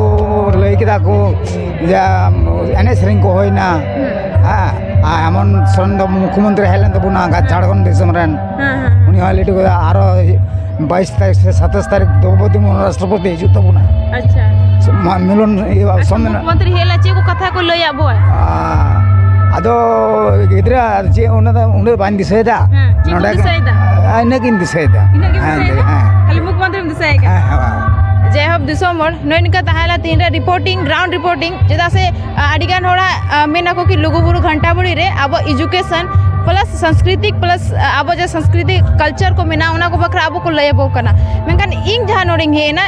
ᱞᱟᱹᱭ ᱠᱮᱫᱟ ᱠᱚ ᱡᱮ, ᱮᱱᱮᱡ ᱥᱮᱨᱮᱧ ᱠᱚ ᱦᱩᱭᱱᱟ᱾ ᱦᱩᱸ᱾ ᱦᱮᱸ, ᱟᱨ ᱮᱢᱚᱱ ᱥᱚᱨᱮᱱ ᱫᱚ ᱢᱩᱠᱷᱭᱚᱢᱚᱱᱛᱨᱤ ᱦᱮᱡ ᱞᱮᱱ ᱛᱟᱵᱚᱱᱟ, ᱚᱱᱠᱟ ᱦᱩᱸ᱾ ᱡᱷᱟᱲᱠᱷᱚᱸᱰ ᱫᱤᱥᱚᱢ ᱨᱮᱱ᱾ ᱦᱮᱸ, ᱦᱮᱸ, ᱦᱮᱸ᱾ ᱩᱱᱤ ᱦᱚᱸ ᱞᱟᱹᱭ ᱦᱚᱴᱚ ᱠᱟᱫᱟ, ᱟᱨᱚ ᱵᱟᱭᱤᱥ ᱛᱟᱹᱨᱤᱠᱷ ᱥᱮ ᱥᱟᱛᱟᱥ ᱛᱟᱹᱨᱤᱠᱷ ᱫᱨᱚᱣᱯᱚᱫᱤ ᱢᱩᱨᱢᱩ ᱨᱟᱥᱴᱨᱚᱯᱚᱛᱤ ᱦᱤᱡᱩᱜ ᱛᱟᱵᱚᱱᱟ᱾ ᱟᱪᱪᱷᱟ᱾ ᱢᱟ-, ᱢᱤᱞᱚᱱ, ᱤᱭᱟᱹ, ᱟᱪᱪᱷᱟ, ᱥᱚᱢᱢᱮᱞᱚᱱ᱾ ᱢᱩᱠᱷᱭᱚᱢᱚᱱᱛᱨᱤ ᱦᱮᱡ ᱞᱮᱱᱟ, ᱪᱮᱫ ᱠᱚ ᱠᱟᱛᱷᱟ ᱠᱚ ᱞᱟᱹᱭᱟᱫ ᱵᱚᱣᱟ? ᱟ-, ᱟᱫᱚ ᱜᱤᱫᱽᱨᱟᱹ ᱟᱨ ᱪᱮᱫ, ᱚᱱᱟ ᱫᱚ ᱩᱱᱟᱹᱜ ᱵᱟᱹᱧ ᱫᱤᱥᱟᱹᱭᱮᱫᱟ᱾ ᱦᱮᱸ, ᱪᱮᱫ ᱠᱚᱢ ᱱᱚᱰᱮ ᱫᱤᱥᱟᱹᱭᱮᱫᱟ? ᱟ, ᱤᱱᱟᱹᱜ ᱜᱤᱧ ᱫᱤᱥᱟᱹᱭᱮᱫᱟ᱾ ᱤᱱᱟᱹᱜ ᱜᱮᱢ ᱦᱮᱸ, ᱫᱤᱥᱟᱹᱭᱮᱫᱟ? ᱦᱮᱸ᱾ ᱠᱷᱟᱹᱞᱤ ᱢᱩᱠᱷᱭᱚᱢᱚᱱᱛᱨᱤᱢ ᱫᱤᱥᱟᱹᱭᱮ ᱠᱟᱱᱟ? ᱦᱮᱸ, ᱦᱮᱸ, ᱦᱮᱸ᱾ ᱡᱟᱭᱦᱳᱠ, ᱫᱤᱥᱚᱢ ᱦᱚᱲ, ᱱᱚᱜᱼᱚᱭ ᱱᱚᱝᱠᱟ ᱛᱟᱦᱮᱸ ᱞᱮᱱᱟ ᱛᱮᱦᱮᱧ ᱨᱮ reporting, ground reporting᱾ ᱪᱮᱫᱟᱜ ᱥᱮ, ᱟ, ᱟᱹᱰᱤᱜᱟᱱ ᱦᱚᱲᱟᱜ, ᱟ, ᱢᱮᱱ ᱟᱠᱚ ᱠᱤ ᱞᱩᱜᱩᱵᱩᱨᱩ ᱜᱷᱟᱱᱴᱟᱵᱟᱲᱤ ᱨᱮ ᱟᱵᱚ education plus ᱥᱟᱝᱥᱠᱨᱤᱛᱤᱠ plus, ᱟ, ᱟᱵᱚ ᱡᱟᱦᱟᱸ ᱥᱟᱝᱥᱠᱨᱤᱛᱤᱠ culture ᱠᱚ ᱢᱮᱱᱟᱜᱼᱟ, ᱚᱱᱟ ᱠᱚ ᱵᱟᱠᱷᱨᱟ ᱟᱵᱚ ᱠᱚ ᱞᱟᱹᱭ ᱟᱵᱚ ᱠᱟᱱᱟ᱾ ᱢᱮᱱᱠᱷᱟᱱ ᱤᱧ ᱡᱟᱦᱟᱸ ᱱᱚᱰᱮᱧ ᱦᱮᱡ ᱮᱱᱟ,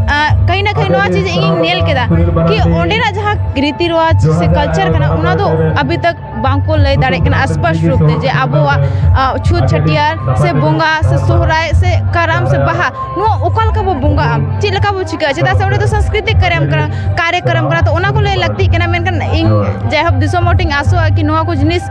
ᱟ, ᱠᱟᱹᱦᱤ ᱱᱟ ᱠᱟᱹᱦᱤ ᱱᱚᱣᱟ ᱪᱤᱡᱽ ᱤᱧᱤᱧ ᱧᱮᱞ ᱠᱮᱫᱟ ᱠᱤ ᱚᱸᱰᱮᱱᱟᱜ ᱡᱟᱦᱟᱸ ᱨᱤᱛᱤ ᱨᱮᱣᱟᱡᱽ ᱥᱮ culture ᱠᱟᱱᱟ, ᱚᱱᱟ ᱫᱚ ᱟᱵᱷᱤ ᱛᱟᱠ ᱵᱟᱝ ᱠᱚ ᱞᱟᱹᱭ ᱫᱟᱲᱮᱭᱟᱜ ᱠᱟᱱᱟ ᱥᱯᱚᱥᱴ ᱨᱩᱯ ᱛᱮ ᱡᱮ ᱟᱵᱚᱣᱟᱜ, ᱟ, ᱪᱷᱩᱛ ᱪᱷᱟᱹᱴᱭᱟᱹᱨ ᱥᱮ ᱵᱚᱸᱜᱟ ᱥᱮ ᱥᱚᱦᱨᱟᱭ ᱥᱮ ᱠᱟᱨᱟᱢ ᱥᱮ ᱵᱟᱦᱟ, ᱱᱚᱣᱟ ᱚᱠᱟ ᱞᱮᱠᱟ ᱵᱚ ᱵᱚᱸᱜᱟᱜᱼᱟ, ᱪᱮᱫ ᱞᱮᱠᱟ ᱵᱚ ᱪᱤᱠᱟᱹᱜᱼᱟ? ᱪᱮᱫᱟᱜ ᱥᱮ ᱚᱸᱰᱮ ᱫᱚ ᱥᱟᱝᱥᱠᱨᱤᱛᱤᱠ ᱠᱟᱨᱭᱟᱢ ᱠᱟᱱᱟ, ᱠᱟᱨᱭᱚᱠᱨᱚᱢ ᱠᱟᱱᱟ, ᱛᱚ ᱚᱱᱟ ᱠᱚ ᱞᱟᱹᱭ ᱞᱟᱹᱠᱛᱤᱜ ᱠᱟᱱᱟ᱾ ᱢᱮᱱᱠᱷᱟᱱ ᱤᱧ ᱡᱟᱭᱦᱳᱠ ᱫᱤᱥᱚᱢ ᱦᱚᱲ ᱴᱷᱮᱱ ᱤᱧ ᱟᱥᱚᱜᱼᱟ ᱠᱤ ᱱᱚᱣᱟ ᱠᱚ ᱡᱤᱱᱤᱥ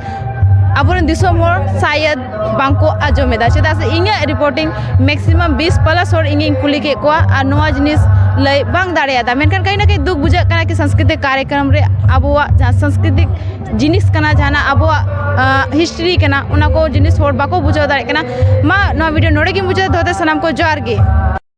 ᱟᱵᱚᱨᱮᱱ ᱫᱤᱥᱚᱢ ᱦᱚᱲ ᱥᱟᱭᱟᱫ ᱵᱟᱝ ᱠᱚ ᱟᱸᱡᱚᱢ ᱮᱫᱟ, ᱪᱮᱫᱟᱜ ᱥᱮ ᱤᱧᱟᱹᱜ reporting maximum ᱵᱤᱥ plus ᱦᱚᱲ ᱤᱧᱤᱧ ᱠᱩᱞᱤ ᱠᱮᱫ ᱠᱚᱣᱟ ᱟᱨ ᱱᱚᱣᱟ ᱡᱤᱱᱤᱥ ᱞᱟᱹᱭ ᱵᱟᱝ ᱫᱟᱲᱮᱭᱟᱫᱟ᱾ ᱢᱮᱱᱠᱷᱟᱱ ᱠᱟᱹᱦᱤ ᱱᱟ ᱠᱟᱹᱦᱤ ᱫᱩᱠ ᱵᱩᱡᱷᱟᱹᱜ ᱠᱟᱱᱟ ᱠᱤ ᱥᱟᱝᱥᱠᱨᱤᱛᱤᱠ ᱠᱟᱨᱭᱚᱠᱨᱚᱢ ᱨᱮ ᱟᱵᱚᱣᱟᱜ ᱡᱟᱦᱟᱸ ᱥᱟᱝᱥᱠᱨᱤᱛᱤᱠ ᱡᱤᱱᱤᱥ ᱠᱟᱱᱟ, ᱡᱟᱦᱟᱱᱟᱜ ᱟᱵᱚᱣᱟᱜ, ᱟ, history ᱠᱟᱱᱟ, ᱚᱱᱟ ᱠᱚ ᱡᱤᱱᱤᱥ ᱦᱚᱲ ᱵᱟᱠᱚ ᱵᱩᱡᱷᱟᱹᱣ ᱫᱟᱲᱮᱭᱟᱜ ᱠᱟᱱᱟ᱾ ᱢᱟ, ᱱᱚᱣᱟ video ᱱᱚᱰᱮ ᱜᱤᱧ ᱢᱩᱪᱟᱹᱫ᱾ ᱫᱚᱦᱚᱛᱮ ᱥᱟᱱᱟᱢ ᱠᱚ ᱡᱚᱦᱟᱨ ᱜᱮ᱾